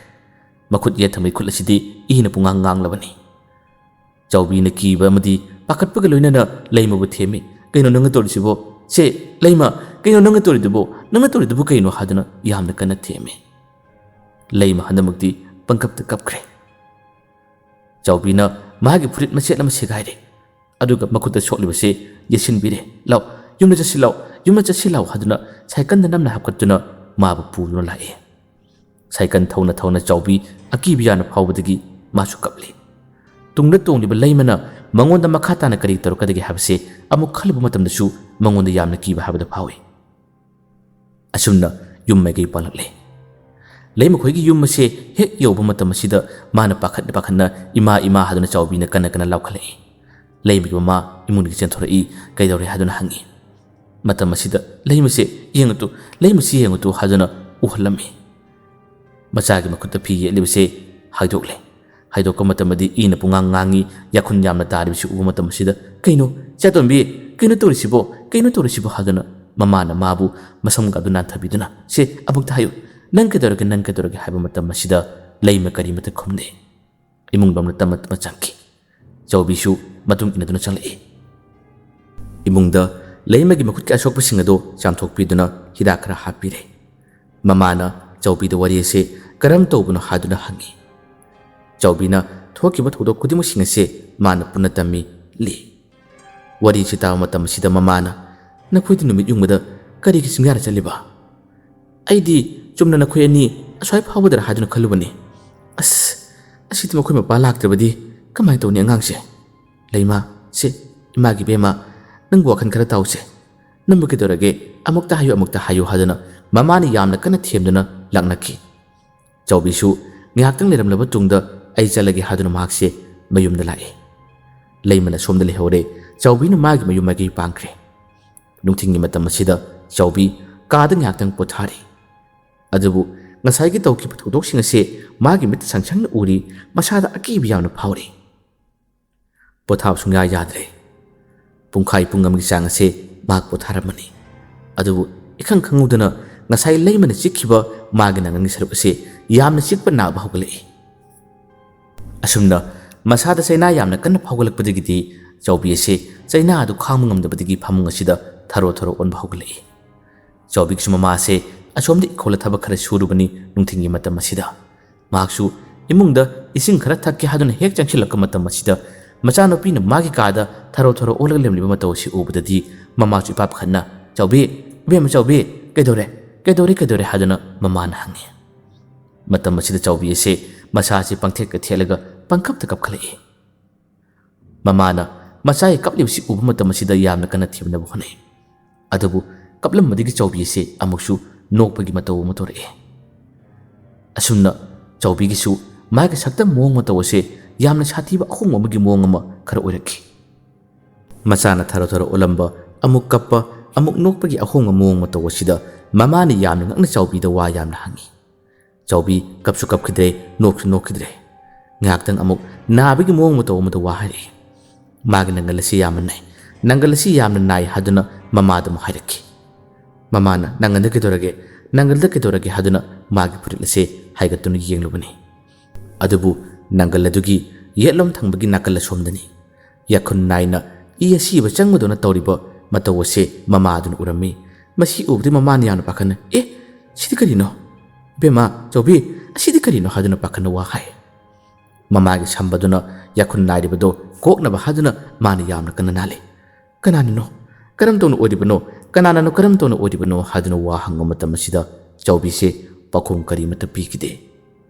ꯃꯈꯨꯠ ꯌꯦꯠ ꯊꯪꯕꯒꯤ ꯈꯨꯠ ꯑꯁꯤꯗꯤ ꯏꯅ ꯄꯨꯡꯉꯥꯡ ꯉꯥꯡꯂꯕꯅꯤ꯫ ꯆꯥꯎꯕꯤꯅ ꯀꯤꯕ ꯑꯃꯗꯤ ꯄꯥꯈꯠꯄꯒ ꯂꯣꯏꯅꯅ ꯂꯩꯃꯕꯨ ꯊꯦꯝꯃꯤ꯫ "ꯀꯩꯅꯣ ꯅꯪꯅ ꯇꯧꯔꯤꯁꯤꯕꯣ? ꯁꯦ, ꯂꯩꯃ, ꯀꯩꯅꯣ ꯅꯪꯅ ꯇꯧꯔꯤꯗꯨꯕꯣ? ꯅꯪꯅ ꯇꯧꯔꯤꯗꯨꯕꯨ ꯀꯩꯅꯣ?" ꯍꯥꯏꯗꯨꯅ ꯌꯥꯝꯅ ꯀꯟꯅ ꯊꯦꯝꯃꯤ꯫ ꯂꯩꯃ ꯍꯟꯗꯛꯃꯛꯇꯤ ꯄꯪꯀꯞꯇ ꯀꯞꯈ꯭ꯔꯦ꯫ ꯆꯥꯎꯕꯤꯅ ꯃꯥꯒꯤ ꯐꯨꯔꯤꯠ ꯃꯆꯦꯠ ꯑꯃ ꯁꯦꯒꯥꯏꯔꯦ꯫ ꯑꯗꯨꯒ ꯃꯈꯨꯠꯇ ꯁꯣꯛꯂꯤꯕꯁꯦ ꯌꯦꯠꯁꯤꯟꯕꯤꯔꯦ꯫ "ꯂꯥꯎ, ꯌꯨꯝꯗ ꯆꯠꯁꯤ ꯂꯥꯎ, ꯌꯨꯝꯗ ꯆꯠꯁꯤ ꯂꯥꯎ" ꯍꯥꯏꯗꯨꯅ ꯁꯥꯏꯀꯜꯗ ꯅꯝꯅ ꯍꯥꯞꯀꯠꯇꯨꯅ ꯃꯥꯕꯨ ꯄꯨꯗꯨꯅ ꯂꯥꯛꯏ꯫ ꯁꯥꯏꯀꯜ ꯊꯧꯅ ꯊꯧꯅ ꯆꯥꯎꯕꯤ ꯑꯀꯤꯕ ꯌꯥꯝꯅ ꯐꯥꯎꯕꯗꯒꯤ ꯃꯥꯁꯨ ꯀꯞꯂꯤ꯫ ꯇꯨꯡꯗ ꯇꯣꯡꯂꯤꯕ ꯂꯩꯃꯅ ꯃꯉꯣꯟꯗ ꯃꯈꯥ ꯇꯥꯅ ꯀꯔꯤ ꯇꯧꯔꯛꯀꯗꯒꯦ ꯍꯥꯏꯕꯁꯦ ꯑꯃꯨꯛ ꯈꯜꯂꯨꯕ ꯃꯇꯝꯗꯁꯨ ꯃꯉꯣꯟꯗ ꯌꯥꯝꯅ ꯀꯤꯕ ꯍꯥꯏꯕꯗꯨ ꯐꯥꯎꯏ꯫ ꯑꯁꯨꯝꯅ ꯌꯨꯝ ꯃꯥꯏꯀꯩ ꯄꯥꯡꯂꯛꯂꯦ꯫ ꯂꯩꯃꯈꯣꯏꯒꯤ ꯌꯨꯝ ꯑꯁꯦ ꯍꯦꯛ ꯌꯧꯕ ꯃꯇꯝ ꯑꯁꯤꯗ ꯃꯥꯅ ꯄꯥꯈꯠꯅ ꯄꯥꯈꯠꯅ "ꯏꯃꯥ, ꯏꯃꯥ" ꯍꯥꯏꯗꯨꯅ ꯆꯥꯎꯕꯤꯅ ꯀꯟꯅ ꯀꯟꯅ ꯂꯥꯎꯈꯠꯂꯛꯏ꯫ ꯂꯩꯃꯒꯤ ꯃꯃꯥ ꯏꯃꯨꯡꯗꯒꯤ ꯆꯦꯟꯊꯣꯔꯛꯏ꯫ "ꯀꯩꯗꯧꯔꯦ?" ꯍꯥꯏꯗꯨꯅ ꯍꯪꯉꯤ꯫ ꯃꯇꯝ ꯑꯁꯤꯗ "ꯂꯩꯃꯁꯦ ꯌꯦꯡꯉꯨ ꯇꯨ, ꯂꯩꯃꯁꯤ ꯌꯦꯡꯉꯨ ꯇꯨ" ꯍꯥꯏꯗꯨꯅ ꯎꯍꯜꯂꯝꯃꯤ꯫ ꯃꯆꯥꯒꯤ ꯃꯈꯨꯠꯇ ꯐꯤ ꯌꯦꯠꯂꯤꯕꯁꯦ ꯍꯥꯏꯗꯣꯛꯂꯦ꯫ ꯍꯥꯏꯗꯣꯛꯄ ꯃꯇꯝꯗꯗꯤ ꯏꯅ ꯄꯨꯡꯉꯥꯡ ꯉꯥꯡꯉꯤ, ꯌꯥꯈꯨꯟ ꯌꯥꯝꯅ ꯇꯥꯔꯤꯕꯁꯤ ꯎꯕ ꯃꯇꯝ ꯑꯁꯤꯗ, "ꯀꯩꯅꯣ, ꯆꯦꯇꯣꯝꯕꯤ, ꯀꯩꯅꯣ ꯇꯧꯔꯤꯁꯤꯕꯣ? ꯀꯩꯅꯣ ꯇꯧꯔꯤꯁꯤꯕꯣ?" ꯍꯥꯏꯗꯨꯅ ꯃꯃꯥꯅ ꯃꯥꯕꯨ ꯃꯁꯝꯒ ꯑꯗꯨ ꯅꯥꯟꯊꯕꯤꯗꯨꯅ, "ꯁꯦ, ꯑꯃꯨꯛꯇ ꯍꯥꯏꯌꯨ, ꯅꯪ ꯀꯩꯗꯧꯔꯒꯦ, ꯅꯪ ꯀꯩꯗꯧꯔꯒꯦ?" ꯍꯥꯏꯕ ꯃꯇꯝ ꯑꯁꯤꯗ ꯂꯩꯃ ꯀꯔꯤꯃꯠꯇ ꯈꯨꯝꯗꯦ꯫ ꯏꯃꯨꯡ ꯂꯣꯝꯅ ꯇꯞꯅ ꯇꯞꯅ ꯆꯪꯈꯤ꯫ ꯆꯥꯎꯕꯤꯁꯨ ꯃꯇꯨꯡ ꯏꯟꯅꯗꯨꯅ ꯆꯪꯂꯛꯏ꯫ ꯏꯃꯨꯡꯗ ꯂꯩꯃꯒꯤ ꯃꯈꯨꯠꯀꯤ ꯑꯁꯣꯛꯄꯁꯤꯡ ꯑꯗꯨ ꯆꯥꯝꯊꯣꯛꯄꯤꯗꯨꯅ ꯍꯤꯗꯥꯛ ꯈꯔ ꯍꯥꯞꯄꯤꯔꯦ꯫ ꯃꯃꯥꯅ ꯆꯥꯎꯕꯤꯗ ꯋꯥꯔꯤ ꯑꯁꯤ "ꯀꯔꯝ ꯇꯧꯕꯅꯣ?" ꯍꯥꯏꯗꯨꯅ ꯍꯪꯉꯤ꯫ ꯆꯥꯎꯕꯤꯅ ꯊꯣꯛꯈꯤꯕ ꯊꯧꯗꯣꯛ ꯈꯨꯗꯤꯡꯃꯛꯁꯤꯡ ꯑꯁꯦ ꯃꯥꯅ ꯄꯨꯟꯅ ꯇꯝꯃꯤ꯫ ꯂꯤ꯫ ꯋꯥꯔꯤꯁꯤ ꯇꯥꯕ ꯃꯇꯝ ꯑꯁꯤꯗ ꯃꯃꯥꯅ, "ꯅꯈꯣꯏꯗꯤ ꯅꯨꯃꯤꯠ ꯌꯨꯡꯕꯗ ꯀꯔꯤꯒꯤ ꯆꯤꯡꯌꯥꯗ ꯆꯠꯂꯤꯕ? ꯑꯩꯗꯤ ꯆꯨꯝꯅ ꯅꯈꯣꯏ ꯑꯅꯤ ꯑꯁ꯭ꯋꯥꯏ ꯐꯥꯎꯕꯗꯔ ꯍꯥꯏꯗꯨꯅ ꯈꯜꯂꯨꯕꯅꯤ꯫ ꯑꯁ, ꯑꯁꯤꯗꯤ ꯃꯈꯣꯏ ꯃꯄꯥ ꯂꯥꯛꯇ꯭ꯔꯕꯗꯤ ꯀꯃꯥꯏꯅ ꯇꯧꯅꯤ ꯑꯉꯥꯡꯁꯦ? ꯂꯩꯃ, ꯁꯦ, ꯏꯃꯥꯒꯤ ꯕꯦꯝꯃ, ꯅꯪꯕꯨ ꯋꯥꯈꯜ ꯈꯔ ꯇꯥꯎꯁꯦ꯫ ꯅꯪꯕꯨ ꯀꯩꯗꯧꯔꯒꯦ? ꯑꯃꯨꯛꯇ ꯍꯥꯏꯌꯨ, ꯑꯃꯨꯛꯇ ꯍꯥꯏꯌꯨ" ꯍꯥꯏꯗꯨꯅ ꯃꯃꯥꯅ ꯌꯥꯝꯅ ꯀꯟꯅ ꯊꯦꯝꯗꯨꯅ ꯂꯥꯛꯅꯈꯤ꯫ ꯆꯥꯎꯕꯤꯁꯨ ꯉꯥꯏꯍꯥꯛꯇꯪ ꯂꯩꯔꯝꯂꯕ ꯇꯨꯡꯗ ꯑꯩ ꯆꯠꯂꯒꯦ ꯍꯥꯏꯗꯨꯅ ꯃꯍꯥꯛꯁꯦ ꯃꯌꯨꯝꯗ ꯂꯥꯛꯑꯦ꯫ ꯂꯩꯃꯅ ꯁꯣꯝꯗ ꯂꯩꯍꯧꯔꯦ, ꯆꯥꯎꯕꯤꯅ ꯃꯥꯒꯤ ꯃꯌꯨꯝ ꯃꯥꯏꯀꯩ ꯄꯥꯡꯈ꯭ꯔꯦ꯫ ꯅꯨꯡꯊꯤꯜꯒꯤ ꯃꯇꯝ ꯑꯁꯤꯗ ꯆꯥꯎꯕꯤ ꯀꯥꯗ ꯉꯥꯏꯍꯥꯛꯇꯪ ꯄꯣꯊꯥꯔꯤ꯫ ꯑꯗꯨꯕꯨ ꯉꯁꯥꯏꯒꯤ ꯇꯧꯈꯤꯕ ꯊꯧꯗꯣꯛꯁꯤꯡ ꯑꯁꯦ ꯃꯥꯒꯤ ꯃꯤꯠꯇ ꯁꯪ ꯁꯪꯅ ꯎꯔꯤ, ꯃꯁꯥꯗ ꯑꯀꯤꯕ ꯌꯥꯝꯅ ꯐꯥꯎꯔꯤ꯫ ꯄꯣꯊꯥꯕ ꯁꯨꯡꯌꯥ ꯌꯥꯗ꯭ꯔꯦ꯫ ꯄꯨꯡꯈꯥꯏ ꯄꯨꯡ ꯑꯃꯒꯤ ꯆꯥꯡ ꯑꯁꯦ ꯃꯍꯥꯛ ꯄꯣꯊꯥꯔꯝꯃꯅꯤ꯫ ꯑꯗꯨꯕꯨ ꯏꯈꯪ ꯈꯪꯍꯧꯗꯅ ꯉꯁꯥꯏ ꯂꯩꯃꯅ ꯆꯤꯛꯈꯤꯕ ꯃꯥꯒꯤ ꯅꯪꯒꯟꯒꯤ ꯁꯔꯨꯛ ꯑꯁꯤ ꯌꯥꯝꯅ ꯆꯤꯛꯄ ꯅꯥꯕ ꯍꯧꯒꯠꯂꯛꯏ꯫ ꯑꯁꯨꯝꯅ ꯃꯁꯥꯗ ꯆꯩꯅꯥ ꯌꯥꯝꯅ ꯀꯟꯅ ꯐꯥꯎꯒꯠꯂꯛꯄꯗꯒꯤꯗꯤ ꯆꯥꯎꯕꯤ ꯑꯁꯤ ꯆꯩꯅꯥ ꯑꯗꯨ ꯈꯥꯡꯕ ꯉꯝꯗꯕꯗꯒꯤ ꯐꯃꯨꯡ ꯑꯁꯤꯗ ꯊꯔꯣ ꯊꯔꯣ ꯑꯣꯟꯕ ꯍꯧꯒꯠꯂꯛꯏ꯫ ꯆꯥꯎꯕꯤꯒꯤꯁꯨ ꯃꯃꯥ ꯑꯁꯦ ꯑꯁꯣꯝꯗ ꯏꯪꯈꯣꯜꯗ ꯊꯕꯛ ꯈꯔ ꯁꯨꯔꯨꯕꯅꯤ ꯅꯨꯡꯊꯤꯜꯒꯤ ꯃꯇꯝ ꯑꯁꯤꯗ꯫ ꯃꯍꯥꯛꯁꯨ ꯏꯃꯨꯡꯗ ꯏꯁꯤꯡ ꯈꯔ ꯊꯛꯀꯦ ꯍꯥꯏꯗꯨꯅ ꯍꯦꯛ ꯆꯪꯁꯤꯜꯂꯛꯄ ꯃꯇꯝ ꯑꯁꯤꯗ ꯃꯆꯥꯅꯨꯄꯤꯅ ꯃꯥꯒꯤ ꯀꯥꯗ ꯊꯔꯣ ꯊꯔꯣ ꯑꯣꯜꯂꯒ ꯂꯩꯔꯝꯂꯤꯕ ꯃꯇꯧ ꯑꯁꯤ ꯎꯕꯗꯗꯤ ꯃꯃꯥꯁꯨ ꯏꯄꯥ ꯄꯥꯈꯠꯅ, "ꯆꯥꯎꯕꯤ, ꯏꯕꯦꯝꯃ ꯆꯥꯎꯕꯤ, ꯀꯩꯗꯧꯔꯦ? ꯀꯩꯗꯧꯔꯦ? ꯀꯩꯗꯧꯔꯦ?" ꯍꯥꯏꯗꯨꯅ ꯃꯃꯥꯅ ꯍꯪꯉꯤ꯫ ꯃꯇꯝ ꯑꯁꯤꯗ ꯆꯥꯎꯕꯤ ꯑꯁꯤ ꯃꯁꯥꯁꯤ ꯄꯪꯊꯦꯛꯇ ꯊꯦꯠꯂꯒ ꯄꯪꯀꯞꯇ ꯀꯞꯈꯠꯂꯛꯏ꯫ ꯃꯃꯥꯅ ꯃꯆꯥꯒꯤ ꯀꯞꯂꯤꯕꯁꯤ ꯎꯕ ꯃꯇꯝ ꯑꯁꯤꯗ ꯌꯥꯝꯅ ꯀꯟꯅ ꯊꯦꯝꯅꯕ ꯍꯣꯠꯅꯩ꯫ ꯑꯗꯨꯕꯨ ꯀꯞꯂꯝꯕꯗꯒꯤ ꯆꯥꯎꯕꯤ ꯑꯁꯤ ꯑꯃꯨꯛꯁꯨ ꯅꯣꯛꯄꯒꯤ ꯃꯇꯧ ꯑꯃ ꯇꯧꯔꯛꯑꯦ꯫ ꯑꯁꯨꯝꯅ ꯆꯥꯎꯕꯤꯒꯤꯁꯨ ꯃꯥꯒꯤ ꯁꯛꯇꯝ ꯃꯑꯣꯡ ꯃꯇꯧ ꯑꯁꯦ ꯌꯥꯝꯅ ꯁꯥꯊꯤꯕ ꯑꯍꯣꯡꯕ ꯑꯃꯒꯤ ꯃꯑꯣꯡ ꯑꯃ ꯈꯔ ꯑꯣꯏꯔꯛꯈꯤ꯫ ꯃꯆꯥꯅ ꯊꯔꯣ ꯊꯔꯣ ꯑꯣꯜꯂꯝꯕ, ꯑꯃꯨꯛ ꯀꯞꯄ, ꯑꯃꯨꯛ ꯅꯣꯛꯄꯒꯤ ꯑꯍꯣꯡꯕ ꯃꯑꯣꯡ ꯃꯇꯧ ꯑꯁꯤꯗ ꯃꯃꯥꯅ ꯌꯥꯝꯅ ꯉꯛꯅ ꯆꯥꯎꯕꯤꯗ ꯋꯥ ꯌꯥꯝꯅ ꯍꯪꯉꯤ꯫ ꯆꯥꯎꯕꯤ ꯀꯞꯁꯨ ꯀꯞꯈꯤꯗ꯭ꯔꯦ, ꯅꯣꯛꯁꯨ ꯅꯣꯛꯈꯤꯗ꯭ꯔꯦ꯫ ꯉꯥꯏꯍꯥꯛꯇꯪ ꯑꯃꯨꯛ ꯅꯥꯕꯒꯤ ꯃꯑꯣꯡ ꯃꯇꯧ ꯑꯃꯗ ꯋꯥ ꯍꯥꯏꯔꯛꯏ꯫ ꯃꯥꯒꯤ ꯅꯪꯒꯜ ꯑꯁꯤ ꯌꯥꯝꯅ ꯅꯥꯏ, ꯅꯪꯒꯜ ꯑꯁꯤ ꯌꯥꯝꯅ ꯅꯥꯏ ꯍꯥꯏꯗꯨꯅ ꯃꯃꯥꯗ ꯑꯃꯨꯛ ꯍꯥꯏꯔꯛꯈꯤ꯫ ꯃꯃꯥꯅ, "ꯅꯪꯒꯜꯗ ꯀꯩꯗꯧꯔꯒꯦ? ꯅꯪꯒꯜꯗ ꯀꯩꯗꯧꯔꯒꯦ?" ꯍꯥꯏꯗꯨꯅ ꯃꯥꯒꯤ ꯐꯨꯔꯤꯠ ꯑꯁꯦ ꯍꯥꯏꯒꯠꯇꯨꯅ ꯌꯦꯡꯂꯨꯕꯅꯤ꯫ ꯑꯗꯨꯕꯨ ꯅꯪꯒꯜ ꯑꯗꯨꯒꯤ ꯌꯦꯠꯂꯣꯝ ꯊꯪꯕꯒꯤ ꯅꯥꯀꯜ ꯑꯁꯣꯝꯗꯅꯤ꯫ ꯌꯥꯈꯨꯟ ꯅꯥꯏꯅ ꯏ ꯑꯁꯤꯕ ꯆꯪꯕꯗꯧꯅ ꯇꯧꯔꯤꯕ ꯃꯇꯧ ꯑꯁꯦ ꯃꯃꯥꯗꯨꯅ ꯎꯔꯝꯃꯤ꯫ ꯃꯁꯤ ꯎꯕꯗꯩ ꯃꯃꯥꯅ ꯌꯥꯝꯅ ꯄꯥꯈꯠꯅ, "ꯑꯦ, ꯁꯤꯗꯤ ꯀꯔꯤꯅꯣ? ꯏꯕꯦꯝꯃ, ꯆꯥꯎꯕꯤ, "ꯑꯁꯤꯗꯤ ꯀꯔꯤꯅꯣ?" ꯍꯥꯏꯗꯨꯅ ꯄꯥꯈꯠꯅ ꯋꯥ ꯍꯥꯏ꯫ ꯃꯃꯥꯒꯤ ꯁꯝꯕꯗꯨꯅ ꯌꯥꯈꯨꯟ ꯅꯥꯏꯔꯤꯕꯗꯣ ꯀꯣꯛꯅꯕ ꯍꯥꯏꯗꯨꯅ ꯃꯥꯅ ꯌꯥꯝꯅ ꯀꯟꯅ ꯅꯥꯜꯂꯤ꯫ "ꯀꯅꯥꯅꯅꯣ? ꯀꯔꯝ ꯇꯧꯅ ꯑꯣꯏꯔꯤꯕꯅꯣ? ꯀꯅꯥꯅꯅꯣ? ꯀꯔꯝ ꯇꯧꯅ ꯑꯣꯏꯔꯤꯕꯅꯣ?" ꯍꯥꯏꯗꯨꯅ ꯋꯥ ꯍꯪꯕ ꯃꯇꯝ ꯑꯁꯤꯗ ꯆꯥꯎꯕꯤꯁꯦ ꯄꯥꯎꯈꯨꯝ ꯀꯔꯤꯃꯠꯇ ꯄꯤꯈꯤꯗꯦ꯫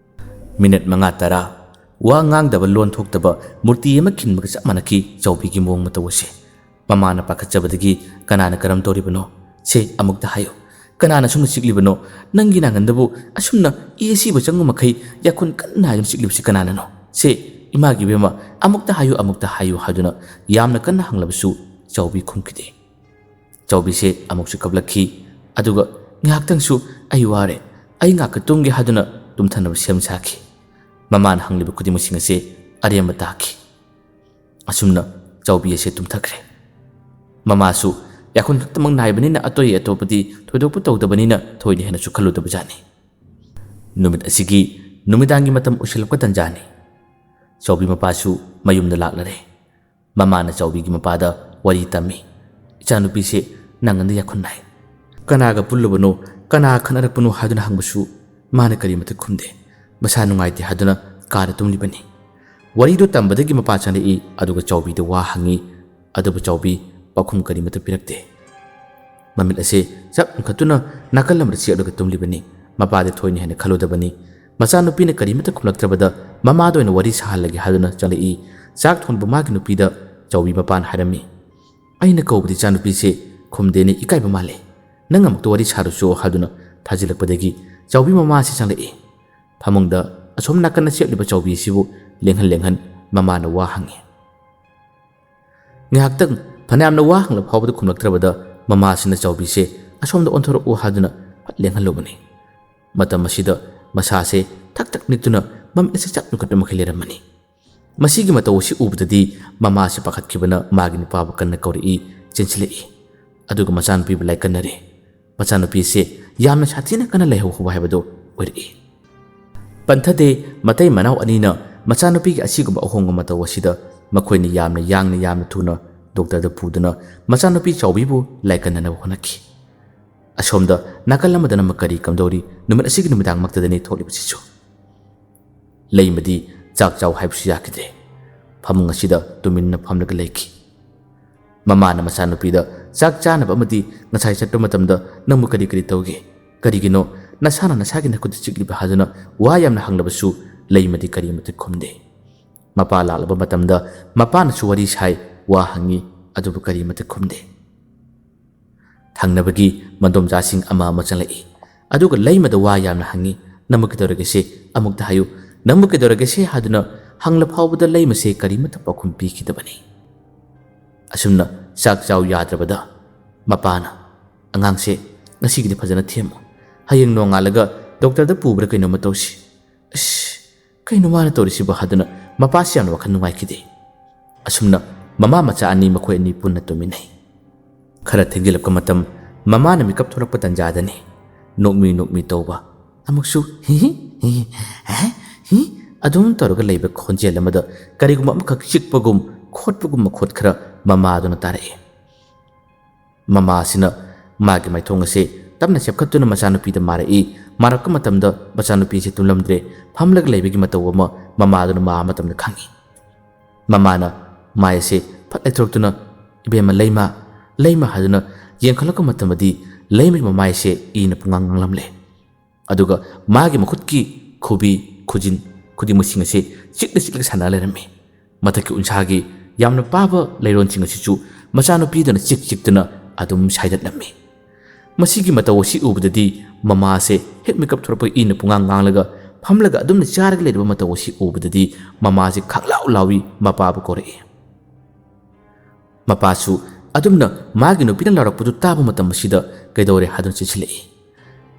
ꯃꯤꯅꯠ ꯃꯉꯥ ꯇꯔꯥ ꯋꯥ ꯉꯥꯡꯗꯕ, ꯂꯣꯟ ꯊꯣꯛꯇꯕ, ꯃꯨꯔꯇꯤ ꯑꯃ ꯈꯤꯟꯕꯒ ꯆꯞ ꯃꯥꯟꯅꯈꯤ ꯆꯥꯎꯕꯤꯒꯤ ꯃꯑꯣꯡ ꯃꯇꯧ ꯑꯁꯦ꯫ ꯃꯃꯥꯅ ꯄꯥꯈꯠꯆꯕꯗꯒꯤ, "ꯀꯅꯥꯅ ꯀꯔꯝ ꯇꯧꯔꯤꯕꯅꯣ? ꯁꯦ, ꯑꯃꯨꯛꯇ ꯍꯥꯏꯌꯨ꯫ ꯀꯅꯥꯅ ꯁꯨꯝꯅ ꯆꯤꯛꯂꯤꯕꯅꯣ? ꯅꯪꯒꯤ ꯅꯥꯉꯟꯗꯕꯨ ꯑꯁꯨꯝꯅ ꯏ ꯑꯁꯤꯕ ꯆꯪꯕ ꯃꯈꯩ ꯌꯥꯈꯨꯟ ꯀꯟꯅ ꯍꯥꯏꯗꯨꯅ ꯆꯤꯛꯂꯤꯕꯁꯤ ꯀꯅꯥꯅꯅꯣ? ꯁꯦ, ꯏꯃꯥꯒꯤ ꯏꯕꯦꯝꯃ, ꯑꯃꯨꯛꯇ ꯍꯥꯏꯌꯨ, ꯑꯃꯨꯛꯇ ꯍꯥꯏꯌꯨ" ꯍꯥꯏꯗꯨꯅ ꯌꯥꯝꯅ ꯀꯟꯅ ꯍꯪꯂꯕꯁꯨ ꯆꯥꯎꯕꯤ ꯈꯨꯝꯈꯤꯗꯦ꯫ ꯆꯥꯎꯕꯤꯁꯦ ꯑꯃꯨꯛꯁꯨ ꯀꯞꯂꯛꯈꯤ꯫ ꯑꯗꯨꯒ ꯉꯥꯏꯍꯥꯛꯇꯪꯁꯨ "ꯑꯩ ꯋꯥꯔꯦ, ꯑꯩ ꯉꯥꯛꯀ ꯇꯨꯝꯒꯦ" ꯍꯥꯏꯗꯨꯅ ꯇꯨꯝꯊꯅꯕ ꯁꯦꯝ ꯁꯥꯈꯤ꯫ ꯃꯃꯥꯅ ꯍꯪꯂꯤꯕ ꯈꯨꯗꯤꯡꯃꯛꯁꯤꯡ ꯑꯁꯦ ꯑꯔꯦꯝꯕ ꯇꯥꯈꯤ꯫ ꯑꯁꯨꯝꯅ ꯆꯥꯎꯕꯤ ꯑꯁꯦ ꯇꯨꯝꯊꯈ꯭ꯔꯦ꯫ ꯃꯃꯥꯁꯨ ꯌꯥꯈꯨꯟ ꯈꯛꯇꯃꯛ ꯅꯥꯏꯕꯅꯤꯅ ꯑꯇꯩ ꯑꯇꯣꯞꯄꯗꯤ ꯊꯣꯏꯗꯣꯛꯄ ꯇꯧꯗꯕꯅꯤꯅ ꯊꯣꯏꯅ ꯍꯦꯟꯅꯁꯨ ꯈꯜꯂꯨꯗꯕꯖꯥꯠꯅꯤ꯫ ꯅꯨꯃꯤꯠ ꯑꯁꯤꯒꯤ ꯅꯨꯃꯤꯗꯥꯡꯒꯤ ꯃꯇꯝ ꯑꯣꯏꯁꯤꯜꯂꯛꯄ ꯇꯟꯖꯥꯅꯤ꯫ ꯆꯥꯎꯕꯤ ꯃꯄꯥꯁꯨ ꯃꯌꯨꯝꯗ ꯂꯥꯛꯂꯔꯦ꯫ ꯃꯃꯥꯅ ꯆꯥꯎꯕꯤꯒꯤ ꯃꯄꯥꯗ ꯋꯥꯔꯤ ꯇꯝꯃꯤ꯫ "ꯏꯆꯥꯅꯨꯄꯤꯁꯦ ꯅꯥꯉꯟꯗ ꯌꯥꯈꯨꯟ ꯅꯥꯏ꯫ ꯀꯅꯥꯒ ꯄꯨꯜꯂꯨꯕꯅꯣ, ꯀꯅꯥ ꯈꯠꯅꯔꯛꯄꯅꯣ ꯍꯥꯏꯗꯨꯅ ꯍꯪꯕꯁꯨ ꯃꯥꯅ ꯀꯔꯤꯃꯠꯇ ꯈꯨꯝꯗꯦ꯫ ꯃꯁꯥ ꯅꯨꯡꯉꯥꯏꯇꯦ ꯍꯥꯏꯗꯨꯅ ꯀꯥꯗ ꯇꯨꯝꯂꯤꯕꯅꯤ"꯫ ꯋꯥꯔꯤꯗꯨ ꯇꯝꯕꯗꯒꯤ ꯃꯄꯥ ꯆꯪꯂꯛꯏ, ꯑꯗꯨꯒ ꯆꯥꯎꯕꯤꯗ ꯋꯥ ꯍꯪꯉꯤ꯫ ꯑꯗꯨꯕꯨ ꯆꯥꯎꯕꯤ ꯄꯥꯎꯈꯨꯝ ꯀꯔꯤꯃꯠꯇ ꯄꯤꯔꯛꯇꯦ꯫ ꯃꯃꯤꯠ ꯑꯁꯦ ꯆꯞ ꯌꯨꯡꯈꯠꯇꯨꯅ ꯅꯥꯀꯜ ꯑꯃꯗ ꯆꯦꯞꯂꯒ ꯇꯨꯝꯂꯤꯕꯅꯤ꯫ ꯃꯄꯥꯗꯤ ꯊꯣꯏꯅ ꯍꯦꯟꯅ ꯈꯜꯂꯨꯗꯕꯅꯤ꯫ ꯃꯆꯥꯅꯨꯄꯤꯅ ꯀꯔꯤꯃꯠꯇ ꯈꯨꯝꯂꯛꯇ꯭ꯔꯕꯗ ꯃꯃꯥꯗ ꯑꯣꯏꯅ ꯋꯥꯔꯤ ꯁꯥꯍꯜꯂꯒꯦ ꯍꯥꯏꯗꯨꯅ ꯆꯪꯂꯛꯏ꯫ ꯆꯥꯛ ꯊꯣꯡꯕ ꯃꯥꯒꯤ ꯅꯨꯄꯤꯗ ꯆꯥꯎꯕꯤ ꯃꯄꯥꯅ ꯍꯥꯏꯔꯝꯃꯤ, "ꯑꯩꯅ ꯀꯧꯕꯗꯤ ꯏꯆꯥꯅꯨꯄꯤꯁꯦ ꯈꯨꯝꯗꯦꯅꯦ, ꯏꯀꯥꯏꯕ ꯃꯥꯜꯂꯦ꯫ ꯅꯪ ꯑꯃꯨꯛꯇ ꯋꯥꯔꯤ ꯁꯥꯔꯨꯆꯣ" ꯍꯥꯏꯗꯨꯅ ꯊꯥꯖꯤꯜꯂꯛꯄꯗꯒꯤ ꯆꯥꯎꯕꯤ ꯃꯃꯥ ꯑꯁꯤ ꯆꯪꯂꯛꯏ꯫ ꯐꯃꯨꯡꯗ ꯑꯁꯣꯝ ꯅꯥꯀꯟꯗ ꯆꯦꯞꯂꯤꯕ ꯆꯥꯎꯕꯤ ꯑꯁꯤꯕꯨ ꯂꯦꯡꯍꯟ ꯂꯦꯡꯍꯟ ꯃꯃꯥꯅ ꯋꯥ ꯍꯪꯉꯤ꯫ ꯉꯥꯏꯍꯥꯛꯇꯪ ꯐꯅꯌꯥꯝꯅ ꯋꯥ ꯍꯪꯂ ꯐꯥꯎꯕꯗ ꯈꯨꯝꯂꯛꯇ꯭ꯔꯕꯗ ꯃꯃꯥꯁꯤꯅ ꯆꯥꯎꯕꯤꯁꯦ ꯑꯁꯣꯝꯗ ꯑꯣꯟꯊꯣꯔꯛꯎ ꯍꯥꯏꯗꯨꯅ ꯐꯠ ꯂꯦꯡꯍꯜꯂꯨꯕꯅꯤ꯫ ꯃꯇꯝ ꯑꯁꯤꯗ ꯃꯁꯥꯁꯦ ꯊꯛ ꯊꯛ ꯅꯤꯛꯇꯨꯅ ꯃꯃꯤꯠ ꯑꯁꯦ ꯆꯞ ꯌꯨꯡꯈꯠꯄ ꯃꯈꯩ ꯂꯩꯔꯝꯃꯅꯤ꯫ ꯃꯁꯤꯒꯤ ꯃꯇꯧ ꯑꯁꯤ ꯎꯕꯗꯗꯤ ꯃꯃꯥꯁꯦ ꯄꯥꯈꯠꯈꯤꯕꯅ ꯃꯥꯒꯤ ꯅꯨꯄꯥꯕꯨ ꯀꯟꯅ ꯀꯧꯔꯛꯏ, ꯆꯦꯟꯁꯤꯜꯂꯛꯏ꯫ ꯑꯗꯨꯒ ꯃꯆꯥꯅꯨꯄꯤꯕꯨ ꯂꯥꯏꯀꯟꯅꯔꯦ꯫ ꯃꯆꯥꯅꯨꯄꯤꯁꯦ ꯌꯥꯝꯅ ꯁꯥꯊꯤꯅ ꯀꯟꯅ ꯂꯩꯍꯧꯕ ꯍꯥꯏꯕꯗꯨ ꯑꯣꯏꯔꯛꯏ꯫ ꯄꯟꯊꯗꯦ ꯃꯇꯩ ꯃꯅꯥꯎ ꯑꯅꯤꯅ ꯃꯆꯥꯅꯨꯄꯤꯒꯤ ꯑꯁꯤꯒꯨꯝꯕ ꯑꯍꯣꯡꯕ ꯃꯇꯧ ꯑꯁꯤꯗ ꯃꯈꯣꯏꯅ ꯌꯥꯝꯅ ꯌꯥꯡꯅ, ꯌꯥꯝꯅ ꯊꯨꯅ ꯗꯣꯛꯇꯔꯗ ꯄꯨꯗꯨꯅ ꯃꯆꯥꯅꯨꯄꯤ ꯆꯥꯎꯕꯤꯕꯨ ꯂꯥꯏꯀꯟꯅꯅꯕ ꯍꯣꯠꯅꯈꯤ꯫ ꯑꯁꯣꯝꯗ ꯅꯥꯀꯜ ꯑꯃꯗꯅ ꯑꯃ ꯀꯔꯤ ꯀꯝꯗꯧꯔꯤ, ꯅꯨꯃꯤꯠ ꯑꯁꯤꯒꯤ ꯅꯨꯃꯤꯗꯥꯡꯃꯛꯇꯗꯅꯤ ꯊꯣꯛꯂꯤꯕꯁꯤꯁꯨ꯫ ꯂꯩꯃꯗꯤ ꯆꯥꯛ ꯆꯥꯎ ꯍꯥꯏꯕꯁꯨ ꯌꯥꯈꯤꯗ꯭ꯔꯦ꯫ ꯐꯃꯨꯡ ꯑꯁꯤꯗ ꯇꯨꯃꯤꯟꯅ ꯐꯝꯂꯒ ꯂꯩꯈꯤ꯫ ꯃꯃꯥꯅ ꯃꯆꯥꯅꯨꯄꯤꯗ ꯆꯥꯛ ꯆꯥꯅꯕ ꯑꯃꯗꯤ ꯉꯁꯥꯏ ꯆꯠꯄ ꯃꯇꯝꯗ ꯅꯪꯕꯨ ꯀꯔꯤ ꯀꯔꯤ ꯇꯧꯒꯦ? ꯀꯔꯤꯒꯤꯅꯣ ꯅꯁꯥꯅ ꯅꯁꯥꯒꯤ ꯅꯈꯨꯠꯇ ꯆꯤꯛꯂꯤꯕ ꯍꯥꯏꯗꯨꯅ ꯋꯥ ꯌꯥꯝꯅ ꯍꯪꯂꯕꯁꯨ ꯂꯩꯃꯗꯤ ꯀꯔꯤꯃꯇ ꯈꯨꯝꯗꯦ꯫ ꯃꯄꯥ ꯂꯥꯛꯂꯕ ꯃꯇꯝꯗ ꯃꯄꯥꯅꯁꯨ ꯋꯥꯔꯤ ꯁꯥꯏ, ꯋꯥ ꯍꯪꯉꯤ, ꯑꯗꯨꯕꯨ ꯀꯔꯤꯃꯇ ꯈꯨꯝꯗꯦ꯫ ꯊꯪꯅꯕꯒꯤ ꯃꯗꯣꯝꯆꯥꯁꯤꯡ ꯑꯃ ꯑꯃ ꯆꯪꯂꯛꯏ꯫ ꯑꯗꯨꯒ ꯂꯩꯃꯗ ꯋꯥ ꯌꯥꯝꯅ ꯍꯪꯉꯤ꯫ "ꯅꯪꯕꯨ ꯀꯩꯗꯧꯔꯒꯦꯁꯦ? ꯑꯃꯨꯛꯇ ꯍꯥꯏꯌꯨ꯫ ꯅꯪꯕꯨ ꯀꯩꯗꯧꯔꯒꯦꯁꯦ?" ꯍꯥꯏꯗꯨꯅ ꯍꯪꯂ ꯐꯥꯎꯕꯗ ꯂꯩꯃꯁꯦ ꯀꯔꯤꯃꯠꯇ ꯄꯥꯎꯈꯨꯝ ꯄꯤꯈꯤꯗꯕꯅꯤ꯫ ꯑꯁꯨꯝꯅ ꯆꯥꯛ ꯆꯥꯎ ꯌꯥꯗ꯭ꯔꯕꯗ ꯃꯄꯥꯅ, "ꯑꯉꯥꯡꯁꯦ ꯉꯁꯤꯒꯤꯗꯤ ꯐꯖꯅ ꯊꯦꯝꯃꯨ꯫ ꯍꯌꯦꯡ ꯅꯣꯡꯉꯥꯜꯂꯒ ꯗꯣꯛꯇꯔꯗ ꯄꯨꯕ꯭ꯔꯥ ꯀꯩꯅꯣꯝꯃ ꯇꯧꯁꯤ꯫" "ꯑꯁ, ꯀꯩꯅꯣ ꯃꯥꯅ ꯇꯧꯔꯤꯁꯤꯕꯣ?" ꯍꯥꯏꯗꯨꯅ ꯃꯄꯥꯁꯤ ꯌꯥꯝꯅ ꯋꯥꯈꯜ ꯅꯨꯡꯉꯥꯏꯈꯤꯗꯦ꯫ ꯑꯁꯨꯝꯅ ꯃꯃꯥ ꯃꯆꯥ ꯑꯅꯤ ꯃꯈꯣꯏ ꯑꯅꯤ ꯄꯨꯟꯅ ꯇꯨꯝꯃꯤꯟꯅꯩ꯫ ꯈꯔ ꯊꯦꯡꯖꯤꯜꯂꯛꯄ ꯃꯇꯝ, ꯃꯃꯥꯅ ꯃꯤꯀꯞ ꯊꯣꯛꯂꯛꯄ ꯇꯟꯖꯥꯗꯅꯤ ꯅꯣꯛꯃꯤ ꯅꯣꯛꯃꯤ ꯇꯧꯕ, ꯑꯃꯨꯛꯁꯨ ꯍꯤ ꯍꯤ, ꯍꯤ ꯍꯤ, ꯍꯦ ꯍꯤ ꯑꯗꯨꯝ ꯇꯧꯔꯒ ꯂꯩꯕ ꯈꯣꯟꯖꯦꯜ ꯑꯃꯗ ꯀꯔꯤꯒꯨꯝꯕ ꯑꯃꯈꯛ ꯆꯤꯛꯄꯒꯨꯝ ꯈꯣꯠꯄꯒꯨꯝ ꯃꯈꯣꯠ ꯈꯔ ꯃꯃꯥꯗꯨꯅ ꯇꯥꯔꯛꯏ꯫ ꯃꯃꯥꯁꯤꯅ ꯃꯥꯒꯤ ꯃꯥꯏꯊꯣꯡ ꯑꯁꯦ ꯇꯞꯅ ꯆꯦꯞꯈꯠꯇꯨꯅ ꯃꯆꯥꯅꯨꯄꯤꯗ ꯃꯥꯔꯛꯏ꯫ ꯃꯥꯔꯛꯄ ꯃꯇꯝꯗ ꯃꯆꯥꯅꯨꯄꯤꯁꯤ ꯇꯨꯝꯂꯝꯗ꯭ꯔꯦ, ꯐꯝꯂꯒ ꯂꯩꯕꯒꯤ ꯃꯇꯧ ꯑꯃ ꯃꯃꯥꯗꯨꯅ ꯃꯥ ꯃꯇꯝꯗ ꯈꯪꯏ꯫ ꯃꯃꯥꯅ ꯃꯥꯏ ꯑꯁꯦ ꯐꯠ ꯂꯩꯊꯣꯔꯛꯇꯨꯅ, "ꯏꯕꯦꯝꯃ ꯂꯩꯃ, ꯂꯩꯃ" ꯍꯥꯏꯗꯨꯅ ꯌꯦꯡꯈꯠꯂꯛꯄ ꯃꯇꯝꯗꯗꯤ ꯂꯩꯃꯒꯤ ꯃꯃꯥꯏꯁꯦ ꯏꯅ ꯄꯨꯡꯉꯥꯡ ꯉꯥꯡꯂꯝꯂꯦ꯫ ꯑꯗꯨꯒ ꯃꯥꯒꯤ ꯃꯈꯨꯠꯀꯤ ꯈꯨꯕꯤ, ꯈꯨꯖꯤꯟ, ꯈꯨꯗꯤꯡꯃꯛꯁꯤꯡ ꯑꯁꯤ ꯆꯤꯛꯂ ꯆꯤꯛꯂꯒ ꯁꯥꯟꯅ ꯂꯩꯔꯝꯃꯤ꯫ ꯃꯊꯛꯀꯤ ꯎꯟꯁꯥꯒꯤ ꯌꯥꯝꯅ ꯄꯥꯕ ꯂꯩꯔꯣꯟꯁꯤꯡ ꯑꯁꯤꯁꯨ ꯃꯆꯥꯅꯨꯄꯤꯗꯨꯅ ꯆꯤꯛ ꯆꯤꯛꯇꯨꯅ ꯑꯗꯨꯝ ꯁꯥꯏꯗꯠꯂꯝꯃꯤ꯫ ꯃꯁꯤꯒꯤ ꯃꯇꯧ ꯑꯁꯤ ꯎꯕꯗꯗꯤ ꯃꯃꯥꯁꯦ ꯍꯦꯛ ꯃꯤꯀꯞ ꯊꯣꯔꯛꯄ ꯏꯅ ꯄꯨꯡꯉꯥꯡ ꯉꯥꯡꯂꯒ ꯐꯝꯂꯒ ꯑꯗꯨꯝꯅ ꯆꯥꯔꯒ ꯂꯩꯔꯕ ꯃꯇꯧ ꯑꯁꯤ ꯎꯕꯗꯗꯤ ꯃꯃꯥꯁꯦ ꯈꯪꯂꯥꯎ ꯂꯥꯎꯏ, ꯃꯄꯥꯕꯨ ꯀꯧꯔꯛꯏ꯫ ꯃꯄꯥꯁꯨ ꯑꯗꯨꯝꯅ ꯃꯥꯒꯤ ꯅꯨꯄꯤꯅ ꯂꯥꯎꯔꯛꯄꯗꯨ ꯇꯥꯕ ꯃꯇꯝ ꯑꯁꯤꯗ ꯀꯩꯗꯧꯔꯦ ꯍꯥꯏꯗꯨꯅ ꯆꯦꯟꯁꯤꯜꯂꯛꯏ꯫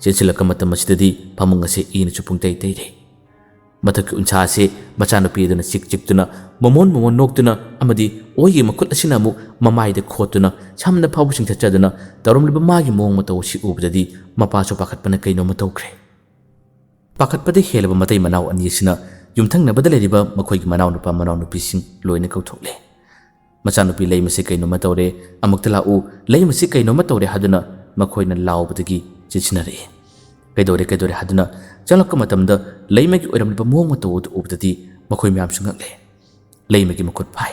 ꯆꯦꯟꯁꯤꯜꯂꯛꯄ ꯃꯇꯝ ꯑꯁꯤꯗꯗꯤ ꯐꯃꯨꯡ ꯑꯁꯦ ꯏꯅꯁꯨ ꯄꯨꯡꯇꯩ ꯇꯩꯔꯦ꯫ ꯃꯊꯛꯀꯤ ꯎꯟꯁꯥ ꯑꯁꯤ ꯃꯆꯥꯅꯨꯄꯤ ꯑꯗꯨꯅ ꯆꯤꯛ ꯆꯤꯛꯇꯨꯅ, ꯃꯣꯃꯣꯟ ꯃꯣꯃꯣꯟ ꯅꯣꯛꯇꯨꯅ ꯑꯃꯗꯤ ꯑꯣꯏꯒꯤ ꯃꯈꯨꯠ ꯑꯁꯤꯅ ꯑꯃꯨꯛ ꯃꯃꯥꯏꯗ ꯈꯣꯠꯇꯨꯅ, ꯁꯝꯅ ꯐꯥꯎꯕ ꯆꯤꯡꯊꯠꯆꯗꯨꯅ ꯇꯧꯔꯝꯂꯤꯕ ꯃꯥꯒꯤ ꯃꯑꯣꯡ ꯃꯇꯧ ꯑꯁꯤ ꯎꯕꯗꯗꯤ ꯃꯄꯥꯁꯨ ꯄꯥꯈꯠꯄꯅ ꯀꯩꯅꯣꯝꯃ ꯇꯧꯈ꯭ꯔꯦ꯫ ꯄꯥꯈꯠꯄꯗ ꯍꯦꯜꯂꯕ ꯃꯇꯩ ꯃꯅꯥꯎ ꯑꯅꯤ ꯑꯁꯤꯅ ꯌꯨꯝꯊꯪꯅꯕꯗ ꯂꯩꯔꯤꯕ ꯃꯈꯣꯏꯒꯤ ꯃꯅꯥꯎꯅꯨꯄꯥ ꯃꯅꯥꯎꯅꯨꯄꯤꯁꯤꯡ ꯂꯣꯏꯅ ꯀꯧꯊꯣꯛꯂꯦ꯫ "ꯃꯆꯥꯅꯨꯄꯤ ꯂꯩꯃꯁꯦ ꯀꯩꯅꯣꯝꯃ ꯇꯧꯔꯦ, ꯑꯃꯨꯛꯇ ꯂꯥꯛꯎ, ꯂꯩꯃꯁꯦ ꯀꯩꯅꯣꯝꯃ ꯇꯧꯔꯦ" ꯍꯥꯏꯗꯨꯅ ꯃꯈꯣꯏꯅ ꯂꯥꯎꯕꯗꯒꯤ ꯆꯦꯟꯁꯤꯟꯅꯔꯛꯏ꯫ "ꯀꯩꯗꯧꯔꯦ, ꯀꯩꯗꯧꯔꯦ?" ꯍꯥꯏꯗꯨꯅ ꯆꯪꯂꯛꯄ ꯃꯇꯝꯗ ꯂꯩꯃꯒꯤ ꯑꯣꯏꯔꯝꯂꯤꯕ ꯃꯑꯣꯡ ꯃꯇꯧ ꯑꯗꯨ ꯎꯕꯗꯗꯤ ꯃꯈꯣꯏ ꯃꯌꯥꯝꯁꯨ ꯉꯛꯂꯦ꯫ ꯂꯩꯃꯒꯤ ꯃꯈꯨꯠ ꯐꯥꯏ꯫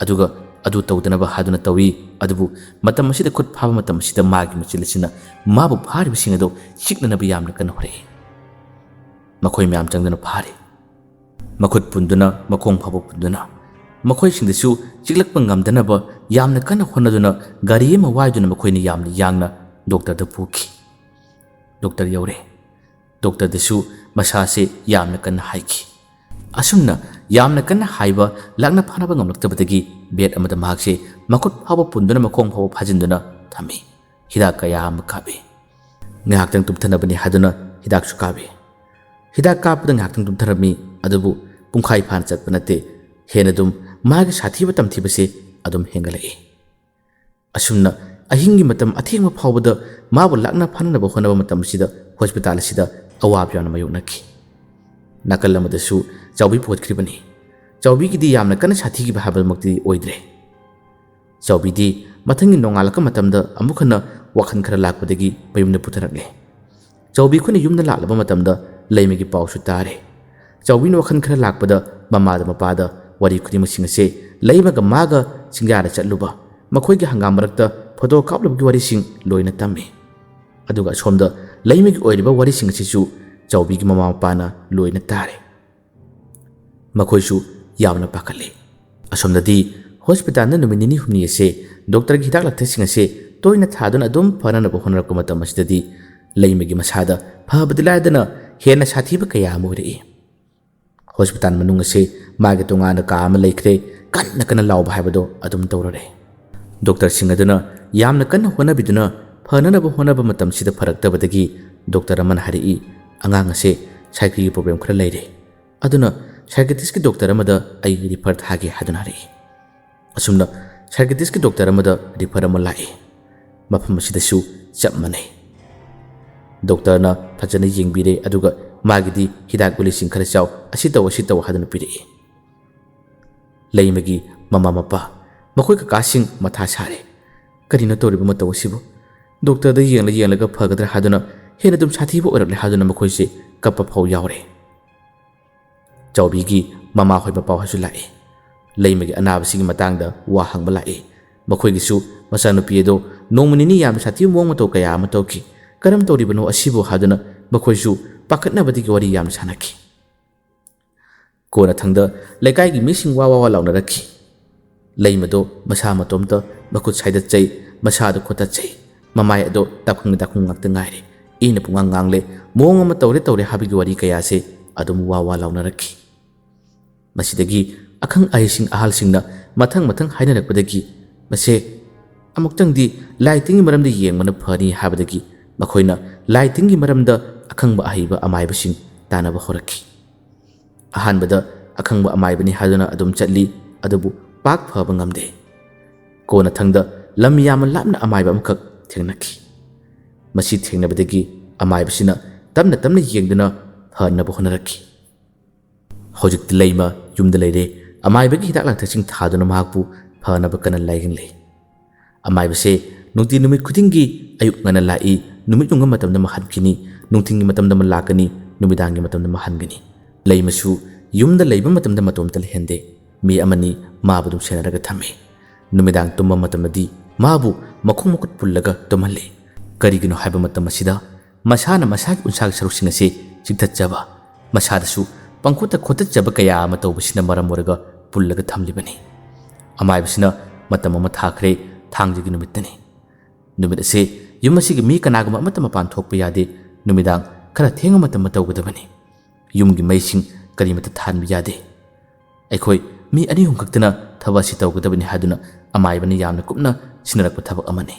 ꯑꯗꯨꯒ ꯑꯗꯨ ꯇꯧꯗꯅꯕ ꯍꯥꯏꯗꯨꯅ ꯇꯧꯏ꯫ ꯑꯗꯨꯕꯨ ꯃꯇꯝ ꯑꯁꯤꯗ ꯈꯨꯠ ꯐꯥꯕ ꯃꯇꯝ ꯑꯁꯤꯗ ꯃꯥꯒꯤ ꯃꯆꯤꯜ ꯑꯁꯤꯅ ꯃꯥꯕꯨ ꯐꯥꯔꯤꯕꯁꯤꯡ ꯑꯗꯨ ꯆꯤꯛꯅꯅꯕ ꯌꯥꯝꯅ ꯀꯟꯅ ꯍꯣꯠꯅꯔꯛꯏ꯫ ꯃꯈꯣꯏ ꯃꯌꯥꯝ ꯆꯪꯗꯨꯅ ꯐꯥꯔꯤ꯫ ꯃꯈꯨꯠ ꯄꯨꯟꯗꯨꯅ, ꯃꯈꯣꯡ ꯐꯥꯎꯕ ꯄꯨꯟꯗꯨꯅ, ꯃꯈꯣꯏꯁꯤꯡꯗꯁꯨ ꯆꯤꯛꯂꯛꯄ ꯉꯝꯗꯅꯕ ꯌꯥꯝꯅ ꯀꯟꯅ ꯍꯣꯠꯅꯗꯨꯅ ꯒꯥꯔꯤ ꯑꯃ ꯋꯥꯏꯗꯨꯅ ꯃꯈꯣꯏꯅ ꯌꯥꯝꯅ ꯌꯥꯡꯅ ꯗꯣꯛꯇꯔꯗ ꯄꯨꯈꯤ꯫ ꯗꯣꯛꯇꯔ ꯌꯧꯔꯦ꯫ ꯗꯣꯛꯇꯔꯗꯁꯨ ꯃꯁꯥꯁꯦ ꯌꯥꯝꯅ ꯀꯟꯅ ꯍꯥꯏꯈꯤ꯫ ꯑꯁꯨꯝꯅ ꯌꯥꯝꯅ ꯀꯟꯅ ꯍꯥꯏꯕ ꯂꯥꯛꯅ ꯐꯥꯅꯕ ꯉꯝꯂꯛꯇꯕꯗꯒꯤ ꯕꯦꯗ ꯑꯃꯗ ꯃꯍꯥꯛꯁꯦ ꯃꯈꯨꯠ ꯐꯥꯎꯕ ꯄꯨꯟꯗꯨꯅ ꯃꯈꯣꯡ ꯐꯥꯎꯕ ꯐꯥꯖꯤꯟꯗꯨꯅ ꯊꯝꯃꯤ꯫ ꯍꯤꯗꯥꯛ ꯀꯌꯥ ꯑꯃ ꯀꯥꯞꯄꯤ꯫ ꯉꯥꯏꯍꯥꯛꯇꯪ ꯇꯨꯝꯊꯅꯕꯅꯤ ꯍꯥꯏꯗꯨꯅ ꯍꯤꯗꯥꯛꯁꯨ ꯀꯥꯞꯄꯤ꯫ ꯍꯤꯗꯥꯛ ꯀꯥꯞꯄꯗ ꯉꯥꯏꯍꯥꯛꯇꯪ ꯇꯨꯝꯊꯔꯝꯃꯤ, ꯑꯗꯨꯕꯨ ꯄꯨꯡꯈꯥꯏ ꯐꯥꯅ ꯆꯠꯄ ꯅꯠꯇꯦ, ꯍꯦꯟꯅ ꯑꯗꯨꯝ ꯃꯥꯒꯤ ꯁꯥꯊꯤꯕ ꯇꯝꯊꯤꯕꯁꯦ ꯑꯗꯨꯝ ꯍꯦꯟꯒꯠꯂꯛꯏ꯫ ꯑꯁꯨꯝꯅ ꯑꯍꯤꯡꯒꯤ ꯃꯇꯝ ꯑꯊꯦꯡꯕ ꯐꯥꯎꯕꯗ ꯃꯥꯕꯨ ꯂꯥꯛꯅ ꯐꯥꯅꯅꯕ ꯍꯣꯠꯅꯕ ꯃꯇꯝ ꯑꯁꯤꯗ ꯍꯣꯁꯄꯤꯇꯥꯜ ꯑꯁꯤꯗ ꯑꯋꯥꯕ ꯌꯥꯝꯅ ꯃꯥꯌꯣꯛꯅꯈꯤ꯫ ꯅꯥꯀꯜ ꯑꯃꯗꯁꯨ ꯆꯥꯎꯕꯤ ꯄꯨꯈꯠꯈ꯭ꯔꯤꯕꯅꯤ꯫ ꯆꯥꯎꯕꯤꯒꯤꯗꯤ ꯌꯥꯝꯅ ꯀꯟꯅ ꯁꯥꯊꯤꯈꯤꯕ ꯍꯥꯏꯕꯃꯛꯇꯤ ꯑꯣꯏꯗ꯭ꯔꯦ꯫ ꯆꯥꯎꯕꯤꯗꯤ ꯃꯊꯪꯒꯤ ꯅꯣꯡꯉꯥꯜꯂꯛꯄ ꯃꯇꯝꯗ ꯑꯃꯨꯛ ꯍꯟꯅ ꯋꯥꯈꯜ ꯈꯔ ꯂꯥꯛꯄꯗꯒꯤ ꯃꯌꯨꯝꯗ ꯄꯨꯊꯔꯛꯂꯦ꯫ ꯆꯥꯎꯕꯤ ꯑꯩꯈꯣꯏꯅ ꯌꯨꯝꯗ ꯂꯥꯛꯂꯕ ꯃꯇꯝꯗ ꯂꯩꯃꯒꯤ ꯄꯥꯎꯁꯨ ꯇꯥꯔꯦ꯫ ꯆꯥꯎꯕꯤꯅ ꯋꯥꯈꯜ ꯈꯔ ꯂꯥꯛꯄꯗ ꯃꯃꯥꯗ ꯃꯄꯥꯗ ꯋꯥꯔꯤ ꯈꯨꯗꯤꯡꯃꯛꯁꯤꯡ ꯑꯁꯦ ꯂꯩꯃꯒ ꯃꯥꯒ ꯆꯤꯡꯌꯥꯗ ꯆꯠꯂꯨꯕ, ꯃꯈꯣꯏꯒꯤ ꯍꯪꯒꯥꯝ ꯃꯔꯛꯇ ꯐꯣꯇꯣ ꯀꯥꯞꯂꯨꯕꯒꯤ ꯋꯥꯔꯤꯁꯤꯡ ꯂꯣꯏꯅ ꯇꯝꯃꯤ꯫ ꯑꯗꯨꯒ ꯑꯁꯣꯝꯗ ꯂꯩꯃꯒꯤ ꯑꯣꯏꯔꯤꯕ ꯋꯥꯔꯤꯁꯤꯡ ꯑꯁꯤꯁꯨ ꯆꯥꯎꯕꯤꯒꯤ ꯃꯃꯥ ꯃꯄꯥꯅ ꯂꯣꯏꯅ ꯇꯥꯔꯦ꯫ ꯃꯈꯣꯏꯁꯨ ꯌꯥꯝꯅ ꯄꯥꯈꯠꯂꯤ꯫ ꯑꯁꯣꯝꯗꯗꯤ ꯍꯣꯁꯄꯤꯇꯥꯜꯗ ꯅꯨꯃꯤꯠ ꯅꯤꯅꯤ ꯍꯨꯝꯅꯤ ꯑꯁꯦ ꯗꯣꯛꯇꯔꯒꯤ ꯍꯤꯗꯥꯛ ꯂꯥꯡꯊꯛꯁꯤꯡ ꯑꯁꯦ ꯇꯣꯏꯅ ꯊꯥꯗꯨꯅ ꯑꯗꯨꯝ ꯐꯅꯅꯕ ꯍꯣꯠꯅꯔꯛꯄ ꯃꯇꯝ ꯑꯁꯤꯗꯗꯤ ꯂꯩꯃꯒꯤ ꯃꯁꯥꯗ ꯐꯕꯗꯤ ꯂꯥꯏꯗꯅ ꯍꯦꯟꯅ ꯁꯥꯊꯤꯕ ꯀꯌꯥ ꯑꯃ ꯑꯣꯏꯔꯛꯏ꯫ ꯍꯣꯁꯄꯤꯇꯥꯜ ꯃꯅꯨꯡ ꯑꯁꯦ ꯃꯥꯒꯤ ꯇꯣꯉꯥꯟꯅ ꯀꯥ ꯑꯃ ꯂꯩꯈ꯭ꯔꯦ, ꯀꯟꯅ ꯀꯟꯅ ꯂꯥꯎꯕ ꯍꯥꯏꯕꯗꯣ ꯑꯗꯨꯝ ꯇꯧꯔꯔꯦ꯫ ꯗꯣꯛꯇꯔꯁꯤꯡ ꯑꯗꯨꯅ ꯌꯥꯝꯅ ꯀꯟꯅ ꯍꯣꯠꯅꯕꯤꯗꯨꯅ ꯐꯅꯅꯕ ꯍꯣꯠꯅꯕ ꯃꯇꯝꯁꯤꯗ ꯐꯔꯛꯇꯕꯗꯒꯤ ꯗꯣꯛꯇꯔ ꯑꯃꯅ ꯍꯥꯏꯔꯛꯏ, "ꯑꯉꯥꯡ ꯑꯁꯦ ꯁꯥꯏꯀꯤꯒꯤ ꯄ꯭ꯔꯣꯕ꯭ꯂꯦꯝ ꯈꯔ ꯂꯩꯔꯦ, ꯑꯗꯨꯅ ꯁꯥꯏꯀꯦꯇ꯭ꯔꯤꯁꯀꯤ ꯗꯣꯛꯇꯔ ꯑꯃꯗ ꯑꯩ ꯔꯤꯐꯔ ꯊꯥꯒꯦ" ꯍꯥꯏꯗꯨꯅ ꯍꯥꯏꯔꯛꯏ꯫ ꯑꯁꯨꯝꯅ ꯁꯥꯏꯀꯦꯇ꯭ꯔꯤꯁꯀꯤ ꯗꯣꯛꯇꯔ ꯑꯃꯗ ꯔꯤꯐꯔ ꯑꯃ ꯂꯥꯛꯏ꯫ ꯃꯐꯝ ꯑꯁꯤꯗꯁꯨ ꯆꯞ ꯃꯥꯟꯅꯩ꯫ ꯗꯣꯛꯇꯔꯅ ꯐꯖꯅ ꯌꯦꯡꯕꯤꯔꯦ, ꯑꯗꯨꯒ ꯃꯥꯒꯤꯗꯤ ꯍꯤꯗꯥꯛ ꯒꯨꯂꯤꯁꯤꯡ ꯈꯔ ꯆꯥꯎ, ꯑꯁꯤ ꯇꯧ, ꯑꯁꯤ ꯇꯧ ꯍꯥꯏꯗꯨꯅ ꯄꯤꯔꯛꯏ꯫ ꯂꯩꯃꯒꯤ ꯃꯃꯥ ꯃꯄꯥ, ꯃꯈꯣꯏ ꯀꯀꯥꯁꯤꯡ ꯃꯊꯥ ꯁꯥꯔꯦ꯫ ꯀꯔꯤꯅꯣ ꯇꯧꯔꯤꯕ ꯃꯇꯧ ꯑꯁꯤꯕꯨ? ꯗꯣꯛꯇꯔꯗ ꯌꯦꯡꯂ ꯌꯦꯡꯂꯒ ꯐꯒꯗ꯭ꯔꯥ ꯍꯥꯏꯗꯨꯅ ꯍꯦꯟꯅ ꯑꯗꯨꯝ ꯁꯥꯊꯤꯕ ꯑꯣꯏꯔꯛꯂꯦ ꯍꯥꯏꯗꯨꯅ ꯃꯈꯣꯏꯁꯦ ꯀꯞꯄ ꯐꯥꯎ ꯌꯥꯎꯔꯦ꯫ ꯆꯥꯎꯕꯤꯒꯤ ꯃꯃꯥ ꯍꯣꯏ ꯃꯄꯥ ꯍꯣꯏꯁꯨ ꯂꯥꯛꯏ꯫ ꯂꯩꯃꯒꯤ ꯑꯅꯥꯕꯁꯤꯒꯤ ꯃꯇꯥꯡꯗ ꯋꯥ ꯍꯪꯕ ꯂꯥꯛꯏ꯫ ꯃꯈꯣꯏꯒꯤꯁꯨ ꯃꯆꯥꯅꯨꯄꯤ ꯑꯗꯣ ꯅꯣꯡꯃ ꯅꯤꯅꯤ ꯌꯥꯝꯅ ꯁꯥꯊꯤꯕ ꯃꯑꯣꯡ ꯃꯇꯧ ꯀꯌꯥ ꯑꯃ ꯇꯧꯈꯤ꯫ "ꯀꯔꯝ ꯇꯧꯔꯤꯕꯅꯣ ꯑꯁꯤꯕꯨ?" ꯍꯥꯏꯗꯨꯅ ꯃꯈꯣꯏꯁꯨ ꯄꯥꯈꯠꯅꯕꯗꯒꯤ ꯋꯥꯔꯤ ꯌꯥꯝꯅ ꯁꯥꯟꯅꯈꯤ꯫ ꯀꯣꯟꯅꯊꯪꯗ ꯂꯩꯀꯥꯏꯒꯤ ꯃꯤꯁꯤꯡ ꯋꯥ ꯋꯥ ꯋꯥ ꯂꯥꯎꯅꯔꯛꯈꯤ꯫ ꯂꯩꯃꯗꯣ ꯃꯁꯥ ꯃꯇꯣꯝꯇ ꯃꯈꯨꯠ ꯁꯥꯏꯗꯠꯆꯩ, ꯃꯁꯥꯗꯣ ꯈꯣꯠꯇꯠꯆꯩ, ꯃꯃꯥꯏ ꯑꯗꯣ ꯇꯥꯈꯨꯝꯒꯤ ꯇꯥꯈꯨꯝ ꯉꯥꯛꯇ ꯉꯥꯏꯔꯦ꯫ ꯏꯅ ꯄꯨꯡꯉꯥꯡ ꯉꯥꯡꯂꯦ, ꯃꯑꯣꯡ ꯑꯃ ꯇꯧꯔꯦ ꯇꯧꯔꯦ ꯍꯥꯏꯕꯒꯤ ꯋꯥꯔꯤ ꯀꯌꯥꯁꯦ ꯑꯗꯨꯝ ꯋꯥ ꯋꯥ ꯂꯥꯎꯅꯔꯛꯈꯤ꯫ ꯃꯁꯤꯗꯒꯤ ꯑꯈꯪ ꯑꯍꯩꯁꯤꯡ ꯑꯍꯜꯁꯤꯡꯅ ꯃꯊꯪ ꯃꯊꯪ ꯍꯥꯏꯅꯔꯛꯄꯗꯒꯤ ꯃꯁꯦ ꯑꯃꯨꯛꯇꯪꯗꯤ ꯂꯥꯏ ꯇꯤꯟꯒꯤ ꯃꯔꯝꯗ ꯌꯦꯡꯕꯅ ꯐꯅꯤ ꯍꯥꯏꯕꯗꯒꯤ ꯃꯈꯣꯏꯅ ꯂꯥꯏ ꯇꯤꯟꯒꯤ ꯃꯔꯝꯗ ꯑꯈꯪꯕ ꯑꯍꯩꯕ ꯑꯃꯥꯏꯕꯁꯤꯡ ꯇꯥꯟꯅꯕ ꯍꯧꯔꯛꯈꯤ꯫ ꯑꯍꯥꯟꯕꯗ ꯑꯈꯪꯕ ꯑꯃꯥꯏꯕꯅꯤ ꯍꯥꯏꯗꯨꯅ ꯑꯗꯨꯝ ꯆꯠꯂꯤ, ꯑꯗꯨꯕꯨ ꯄꯥꯛ ꯐꯕ ꯉꯝꯗꯦ꯫ ꯀꯣꯟꯅꯊꯪꯗ ꯂꯝ ꯌꯥꯝꯅ ꯂꯥꯞꯅ ꯑꯃꯥꯏꯕ ꯑꯃꯈꯛ ꯊꯦꯡꯅꯈꯤ꯫ ꯃꯁꯤ ꯊꯦꯡꯅꯕꯗꯒꯤ ꯑꯃꯥꯏꯕꯁꯤꯅ ꯇꯞꯅ ꯇꯞꯅ ꯌꯦꯡꯗꯨꯅ ꯐꯅꯕ ꯍꯣꯠꯅꯔꯛꯈꯤ꯫ ꯍꯧꯖꯤꯛꯇꯤ ꯂꯩꯃ ꯌꯨꯝꯗ ꯂꯩꯔꯦ꯫ ꯑꯃꯥꯏꯕꯒꯤ ꯍꯤꯗꯥꯛ ꯂꯥꯡꯊꯛꯁꯤꯡ ꯊꯥꯗꯨꯅ ꯃꯍꯥꯛꯄꯨ ꯐꯅꯕ ꯀꯟꯅ ꯂꯥꯏꯌꯦꯡꯂꯤ꯫ ꯑꯃꯥꯏꯕꯁꯦ ꯅꯨꯡꯇꯤ ꯅꯨꯃꯤꯠ ꯈꯨꯗꯤꯡꯒꯤ ꯑꯌꯨꯛ ꯉꯟꯅ ꯂꯥꯛꯏ, ꯅꯨꯃꯤꯠ ꯌꯨꯡꯕ ꯃꯇꯝꯗ ꯑꯃ ꯍꯟꯈꯤꯅꯤ, ꯅꯨꯡꯊꯤꯜꯒꯤ ꯃꯇꯝꯗ ꯑꯃ ꯂꯥꯛꯀꯅꯤ, ꯅꯨꯃꯤꯗꯥꯡꯒꯤ ꯃꯇꯝꯗ ꯑꯃ ꯍꯟꯒꯅꯤ꯫ ꯂꯩꯃꯁꯨ ꯌꯨꯝꯗ ꯂꯩꯕ ꯃꯇꯝꯗ ꯃꯇꯣꯝꯇ ꯂꯩꯍꯟꯗꯦ꯫ ꯃꯤ ꯑꯃꯅꯤ ꯃꯥꯕꯨ ꯑꯗꯨꯝ ꯁꯦꯟꯅꯔꯒ ꯊꯝꯃꯤ꯫ ꯅꯨꯃꯤꯗꯥꯡ ꯇꯨꯝꯕ ꯃꯇꯝꯗꯗꯤ ꯃꯥꯕꯨ ꯃꯈꯣꯡ ꯃꯈꯨꯠ ꯄꯨꯜꯂꯒ ꯇꯨꯝꯍꯜꯂꯤ꯫ ꯀꯔꯤꯒꯤꯅꯣ ꯍꯥꯏꯕ ꯃꯇꯝ ꯑꯁꯤꯗ ꯃꯁꯥꯅ ꯃꯁꯥꯒꯤ ꯎꯟꯁꯥꯒꯤ ꯁꯔꯨꯛꯁꯤꯡ ꯑꯁꯤ ꯆꯤꯛꯊꯠꯆꯕ, ꯃꯁꯥꯗꯁꯨ ꯄꯪꯈꯣꯠꯇ ꯈꯣꯠꯇꯠꯆꯕ ꯀꯌꯥ ꯑꯃ ꯇꯧꯕꯁꯤꯅ ꯃꯔꯝ ꯑꯣꯏꯔꯒ ꯄꯨꯜꯂꯒ ꯊꯝꯂꯤꯕꯅꯤ꯫ ꯑꯃꯥꯏꯕꯁꯤꯅ ꯃꯇꯝ ꯑꯃ ꯊꯥꯈ꯭ꯔꯦ, ꯊꯥꯡꯖꯒꯤ ꯅꯨꯃꯤꯠꯇꯅꯤ꯫ ꯅꯨꯃꯤꯠ ꯑꯁꯤ ꯌꯨꯝ ꯑꯁꯤꯒꯤ ꯃꯤ ꯀꯅꯥꯒꯨꯝꯕ ꯑꯃꯠꯇ ꯃꯄꯥꯟ ꯊꯣꯛꯄ ꯌꯥꯗꯦ꯫ ꯅꯨꯃꯤꯗꯥꯡ ꯈꯔ ꯊꯦꯡꯕ ꯃꯇꯝꯗ ꯇꯧꯒꯗꯕꯅꯤ꯫ ꯌꯨꯝꯒꯤ ꯃꯩꯁꯤꯡ ꯀꯔꯤꯃꯠꯇ ꯊꯥꯟꯕ ꯌꯥꯗꯦ꯫ ꯑꯩꯈꯣꯏ ꯃꯤ ꯑꯅꯤ ꯑꯍꯨꯝ ꯈꯛꯇꯅ ꯊꯕꯛ ꯑꯁꯤ ꯇꯧꯒꯗꯕꯅꯤ ꯍꯥꯏꯗꯨꯅ ꯑꯃꯥꯏꯕꯅ ꯌꯥꯝꯅ ꯀꯨꯞꯅ ꯁꯤꯟꯅꯔꯛꯄ ꯊꯕꯛ ꯑꯃꯅꯤ꯫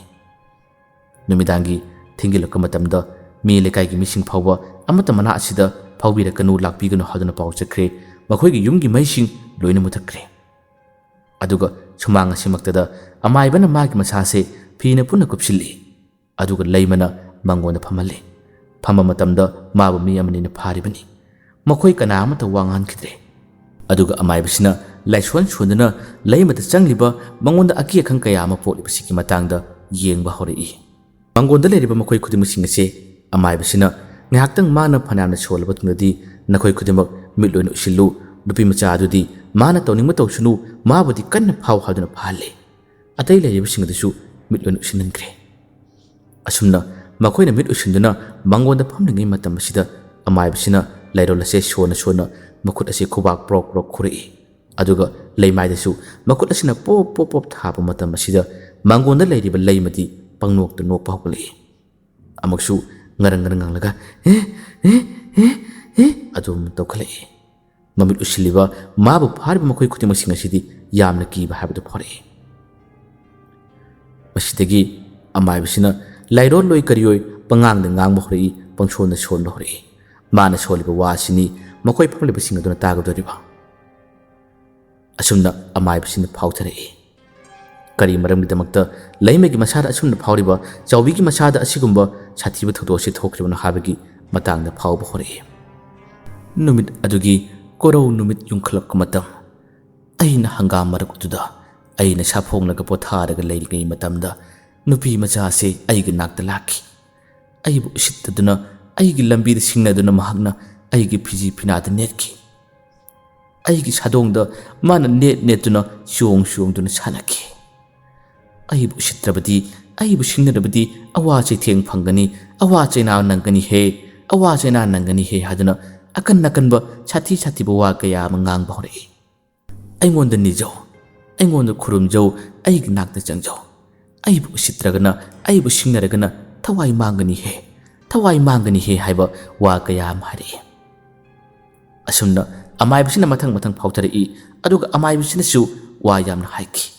ꯅꯨꯃꯤꯗꯥꯡꯒꯤ ꯊꯦꯡꯖꯤꯜꯂꯛꯄ ꯃꯇꯝꯗ ꯃꯤ ꯂꯩꯀꯥꯏꯒꯤ ꯃꯤꯁꯤꯡ ꯐꯥꯎꯕ ꯑꯃꯠꯇ ꯃꯅꯥꯛ ꯑꯁꯤꯗ ꯐꯥꯎꯕꯤꯔꯛꯀꯅꯨ, ꯂꯥꯛꯄꯤꯒꯅꯨ ꯍꯥꯏꯗꯨꯅ ꯄꯥꯎ ꯆꯠꯈ꯭ꯔꯦ꯫ ꯃꯈꯣꯏꯒꯤ ꯌꯨꯝꯒꯤ ꯃꯩꯁꯤꯡ ꯂꯣꯏꯅ ꯃꯨꯊꯠꯈ꯭ꯔꯦ꯫ ꯑꯗꯨꯒ ꯁꯨꯃꯥꯡ ꯑꯁꯤꯃꯛꯇꯗ ꯑꯃꯥꯏꯕꯅ ꯃꯥꯒꯤ ꯃꯁꯥꯁꯦ ꯐꯤꯅ ꯄꯨꯟꯅ ꯀꯨꯞꯁꯤꯜꯂꯤ꯫ ꯑꯗꯨꯒ ꯂꯩꯃꯅ ꯃꯉꯣꯟꯗ ꯐꯝꯍꯜꯂꯤ꯫ ꯐꯝꯕ ꯃꯇꯝꯗ ꯃꯥꯕꯨ ꯃꯤ ꯑꯃꯅꯤꯅ ꯐꯥꯔꯤꯕꯅꯤ꯫ ꯃꯈꯣꯏ ꯀꯅꯥ ꯑꯃꯠꯇ ꯋꯥ ꯉꯥꯡꯈꯤꯗ꯭ꯔꯦ꯫ ꯑꯗꯨꯒ ꯑꯃꯥꯏꯕꯁꯤꯅ ꯂꯥꯏꯁꯣꯟ ꯁꯣꯟꯗꯨꯅ ꯂꯩꯃꯗ ꯆꯪꯂꯤꯕ, ꯃꯉꯣꯟꯗ ꯑꯀꯤ ꯑꯈꯪ ꯀꯌꯥ ꯑꯃ ꯄꯣꯛꯂꯤꯕꯁꯤꯒꯤ ꯃꯇꯥꯡꯗ ꯌꯦꯡꯕ ꯍꯧꯔꯛꯏ꯫ ꯃꯉꯣꯟꯗ ꯂꯩꯔꯤꯕ ꯃꯈꯣꯏ ꯈꯨꯗꯤꯡꯃꯛꯁꯤꯡ ꯑꯁꯦ ꯑꯃꯥꯏꯕꯁꯤꯅ ꯉꯥꯏꯍꯥꯛꯇꯪ ꯃꯥꯅ ꯐꯅꯌꯥꯝꯅ ꯁꯣꯜꯂꯕ ꯇꯨꯡꯗꯗꯤ, "ꯅꯈꯣꯏ ꯈꯨꯗꯤꯡꯃꯛ ꯃꯤꯠ ꯂꯣꯏꯅ ꯎꯏꯁꯤꯜꯂꯨ, ꯅꯨꯄꯤ ꯃꯆꯥ ꯑꯗꯨꯗꯤ ꯃꯥꯅ ꯇꯧꯅꯤꯡꯕ ꯇꯧꯁꯅꯨ, ꯃꯥꯕꯨꯗꯤ ꯀꯟꯅ ꯐꯥꯎ" ꯍꯥꯏꯗꯨꯅ ꯐꯥꯍꯜꯂꯦ꯫ ꯑꯇꯩ ꯂꯩꯔꯤꯕꯁꯤꯡ ꯑꯗꯨꯁꯨ ꯃꯤꯠ ꯂꯣꯏꯅ ꯎꯏꯁꯤꯟꯍꯟꯈ꯭ꯔꯦ꯫ ꯑꯁꯨꯝꯅ ꯃꯈꯣꯏꯅ ꯃꯤꯠ ꯎꯏꯁꯤꯟꯗꯨꯅ ꯃꯥꯡꯒꯣꯟꯗ ꯐꯝꯂꯤꯉꯩ ꯃꯇꯝ ꯑꯁꯤꯗ, ꯑꯃꯥꯏꯕꯁꯤꯅ ꯂꯥꯏꯔꯣꯜ ꯑꯁꯦ ꯁꯣꯟꯅ ꯁꯣꯟꯅ ꯃꯈꯨꯠ ꯑꯁꯤ ꯈꯨꯕꯥꯛ ꯄ꯭ꯔꯣꯛ ꯄ꯭ꯔꯣꯛ ꯈꯨꯔꯛꯏ꯫ ꯑꯗꯨꯒ ꯂꯩꯃꯥꯏꯗꯁꯨ ꯃꯈꯨꯠ ꯑꯁꯤꯅ ꯄꯣꯞ ꯄꯣꯞ ꯄꯣꯞ ꯊꯥꯕ ꯃꯇꯝ ꯑꯁꯤꯗ, ꯃꯥꯡꯒꯣꯟꯗ ꯂꯩꯔꯤꯕ ꯂꯩꯃꯗꯤ ꯄꯪꯅꯣꯛꯇ ꯅꯣꯛꯄ ꯍꯧꯒꯠꯂꯛꯏ꯫ ꯑꯃꯨꯛꯁꯨ ꯉꯔꯪ ꯉꯔꯪ ꯉꯪꯂꯒ "ꯑꯦ, ꯑꯦ, ꯑꯦ, ꯑꯦ" ꯑꯗꯨꯝ ꯇꯧꯈꯠꯂꯛꯏ꯫ ꯃꯃꯤꯠ ꯎꯏꯁꯤꯜꯂꯤꯕ, ꯃꯥꯕꯨ ꯐꯥꯔꯤꯕ ꯃꯈꯣꯏ ꯈꯨꯗꯤꯡꯃꯛꯁꯤꯡ ꯑꯁꯤꯗꯤ ꯌꯥꯝꯅ ꯀꯤꯕ ꯍꯥꯏꯕꯗꯨ ꯐꯥꯎꯔꯛꯏ꯫ ꯃꯁꯤꯗꯒꯤ ꯑꯃꯥꯏꯕꯁꯤꯅ ꯂꯥꯏꯔꯣꯟꯂꯣꯏ ꯀꯔꯤꯑꯣꯏ ꯄꯉꯥꯡꯗ ꯉꯥꯡꯕ ꯍꯧꯔꯛꯏ, ꯄꯪꯁꯣꯟꯗ ꯁꯣꯟꯕ ꯍꯧꯔꯛꯏ꯫ ꯃꯥꯅ ꯁꯣꯜꯂꯤꯕ ꯋꯥ ꯑꯁꯤꯅꯤ ꯃꯈꯣꯏ ꯐꯝꯂꯤꯕꯁꯤꯡ ꯑꯗꯨꯅ ꯇꯥꯒꯗꯧꯔꯤꯕ꯫ ꯑꯁꯨꯝꯅ ꯑꯃꯥꯏꯕꯁꯤꯅ ꯐꯥꯎꯊꯔꯛꯏ꯫ ꯀꯔꯤ ꯃꯔꯝꯒꯤꯗꯃꯛꯇ ꯂꯩꯃꯒꯤ ꯃꯁꯥꯗ ꯑꯁꯨꯝꯅ ꯐꯥꯎꯔꯤꯕ, ꯆꯥꯎꯕꯤꯒꯤ ꯃꯁꯥꯗ ꯑꯁꯤꯒꯨꯝꯕ ꯁꯥꯊꯤꯕ ꯊꯧꯗꯣꯛ ꯑꯁꯤ ꯊꯣꯛꯈ꯭ꯔꯤꯕꯅꯣ ꯍꯥꯏꯕꯒꯤ ꯃꯇꯥꯡꯗ ꯐꯥꯎꯕ ꯍꯧꯔꯛꯏ꯫ ꯅꯨꯃꯤꯠ ꯑꯗꯨꯒꯤ ꯀꯣꯔꯧ ꯅꯨꯃꯤꯠ ꯌꯨꯡꯈꯠꯂꯛꯄ ꯃꯇꯝ, ꯑꯩꯅ ꯍꯪꯒꯥꯝ ꯃꯔꯛ ꯑꯗꯨꯗ ꯑꯩꯅ ꯁꯥꯐꯣꯡꯂꯒ ꯄꯣꯊꯥꯔꯒ ꯂꯩꯔꯤꯉꯩ ꯃꯇꯝꯗ, ꯅꯨꯄꯤ ꯃꯆꯥ ꯑꯁꯤ ꯑꯩꯒꯤ ꯅꯥꯛꯇ ꯂꯥꯛꯈꯤ꯫ ꯑꯩꯕꯨ ꯎꯁꯤꯠꯇꯗꯨꯅ ꯑꯩꯒꯤ ꯂꯝꯕꯤꯗ ꯁꯤꯡꯅꯗꯨꯅ ꯃꯍꯥꯛꯅ ꯑꯩꯒꯤ ꯐꯤꯖꯤ ꯐꯤꯅꯥꯗ ꯅꯦꯠꯈꯤ꯫ ꯑꯩꯒꯤ ꯁꯥꯗꯣꯡꯗ ꯃꯥꯅ ꯅꯦꯠ ꯅꯦꯠꯇꯨꯅ ꯆꯣꯡ ꯆꯣꯡꯗꯨꯅ ꯁꯥꯟꯅꯈꯤ꯫ ꯑꯩꯕꯨ ꯎꯁꯤꯠꯇ꯭ꯔꯕꯗꯤ, ꯑꯩꯕꯨ ꯁꯤꯡꯅꯔꯕꯗꯤ ꯑꯋꯥ ꯆꯩꯊꯦꯡ ꯐꯪꯒꯅꯤ, ꯑꯋꯥ ꯆꯩꯅꯥ ꯅꯪꯒꯅꯤ ꯍꯦ, ꯑꯋꯥ ꯆꯩꯅꯥ ꯅꯪꯒꯅꯤ ꯍꯦ ꯍꯥꯏꯗꯨꯅ ꯑꯀꯟ ꯑꯀꯟꯕ ꯁꯥꯊꯤ ꯁꯥꯊꯤꯕ ꯋꯥ ꯀꯌꯥ ꯑꯃ ꯉꯥꯡꯕ ꯍꯧꯔꯛꯏ꯫ "ꯑꯩꯉꯣꯟꯗ ꯅꯤꯖꯧ, ꯑꯩꯉꯣꯟꯗ ꯈꯨꯔꯨꯝꯖꯧ, ꯑꯩꯒꯤ ꯅꯥꯛꯇ ꯆꯪꯖꯧ꯫ ꯑꯩꯕꯨ ꯎꯁꯤꯠꯇ꯭ꯔꯒꯅ, ꯑꯩꯕꯨ ꯁꯤꯡꯅꯔꯒꯅ ꯊꯋꯥꯏ ꯃꯥꯡꯒꯅꯤ ꯍꯦ, ꯊꯋꯥꯏ ꯃꯥꯡꯒꯅꯤ ꯍꯦ" ꯍꯥꯏꯕ ꯋꯥ ꯀꯌꯥ ꯑꯃ ꯍꯥꯏꯔꯛꯏ꯫ ꯑꯁꯨꯝꯅ ꯑꯃꯥꯏꯕꯁꯤꯅ ꯃꯊꯪ ꯃꯊꯪ ꯐꯥꯎꯊꯔꯛꯏ, ꯑꯗꯨꯒ ꯑꯃꯥꯏꯕꯁꯤꯅꯁꯨ ꯋꯥ ꯌꯥꯝꯅ ꯍꯥꯏꯈꯤ꯫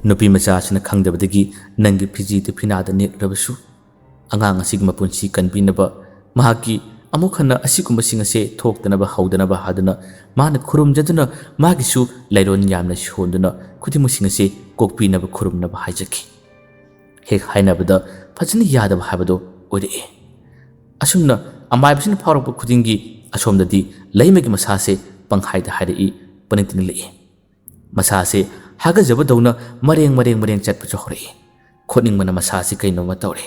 "ꯅꯨꯄꯤ ꯃꯆꯥꯁꯤꯅ ꯈꯪꯗꯕꯗꯒꯤ ꯅꯪꯒꯤ ꯐꯤꯖꯤꯗꯨ ꯐꯤꯅꯥꯗ ꯅꯦꯠꯂꯨꯔꯕꯁꯨ, ꯑꯉꯥꯡ ꯑꯁꯤꯒꯤ ꯃꯄꯨꯟꯁꯤ ꯀꯟꯕꯤꯅꯕ, ꯃꯍꯥꯛꯀꯤ ꯑꯃꯨꯛ ꯍꯟꯅ ꯑꯁꯤꯒꯨꯝꯕꯁꯤꯡ ꯑꯁꯦ ꯊꯣꯛꯇꯅꯕ ꯍꯧꯗꯅꯕ" ꯍꯥꯏꯗꯨꯅ ꯃꯥꯅ ꯈꯨꯔꯨꯝꯖꯗꯨꯅ, ꯃꯥꯒꯤꯁꯨ ꯂꯥꯏꯔꯣꯟ ꯌꯥꯝꯅ ꯁꯣꯟꯗꯨꯅ ꯈꯨꯗꯤꯡꯃꯛꯁꯤꯡ ꯑꯁꯦ ꯀꯣꯛꯄꯤꯅꯕ ꯈꯨꯔꯨꯝꯅꯕ ꯍꯥꯏꯖꯈꯤ꯫ ꯍꯦꯛ ꯍꯥꯏꯅꯕꯗ ꯐꯖꯅ ꯌꯥꯗꯕ ꯍꯥꯏꯕꯗꯨ ꯑꯣꯏꯔꯛꯏ꯫ ꯑꯁꯨꯝꯅ ꯑꯃꯥꯏꯕꯁꯤꯅ ꯐꯥꯎꯔꯛꯄ ꯈꯨꯗꯤꯡꯒꯤ ꯑꯁꯣꯝꯗꯗꯤ ꯂꯩꯃꯒꯤ ꯃꯁꯥꯁꯦ ꯄꯪꯍꯥꯏꯗ ꯍꯥꯏꯔꯛꯏ, ꯄꯪꯅꯤꯡꯇ ꯅꯤꯛꯂꯛꯏ꯫ ꯃꯁꯥꯁꯦ ꯍꯥꯒꯠꯖꯕꯗꯧꯅ ꯃꯔꯦꯡ ꯃꯔꯦꯡ ꯃꯔꯦꯡ ꯆꯠꯄꯁꯨ ꯍꯧꯔꯛꯏ꯫ ꯈꯣꯠꯅꯤꯡꯕꯅ ꯃꯁꯥꯁꯤ ꯀꯩꯅꯣꯝꯃ ꯇꯧꯔꯦ꯫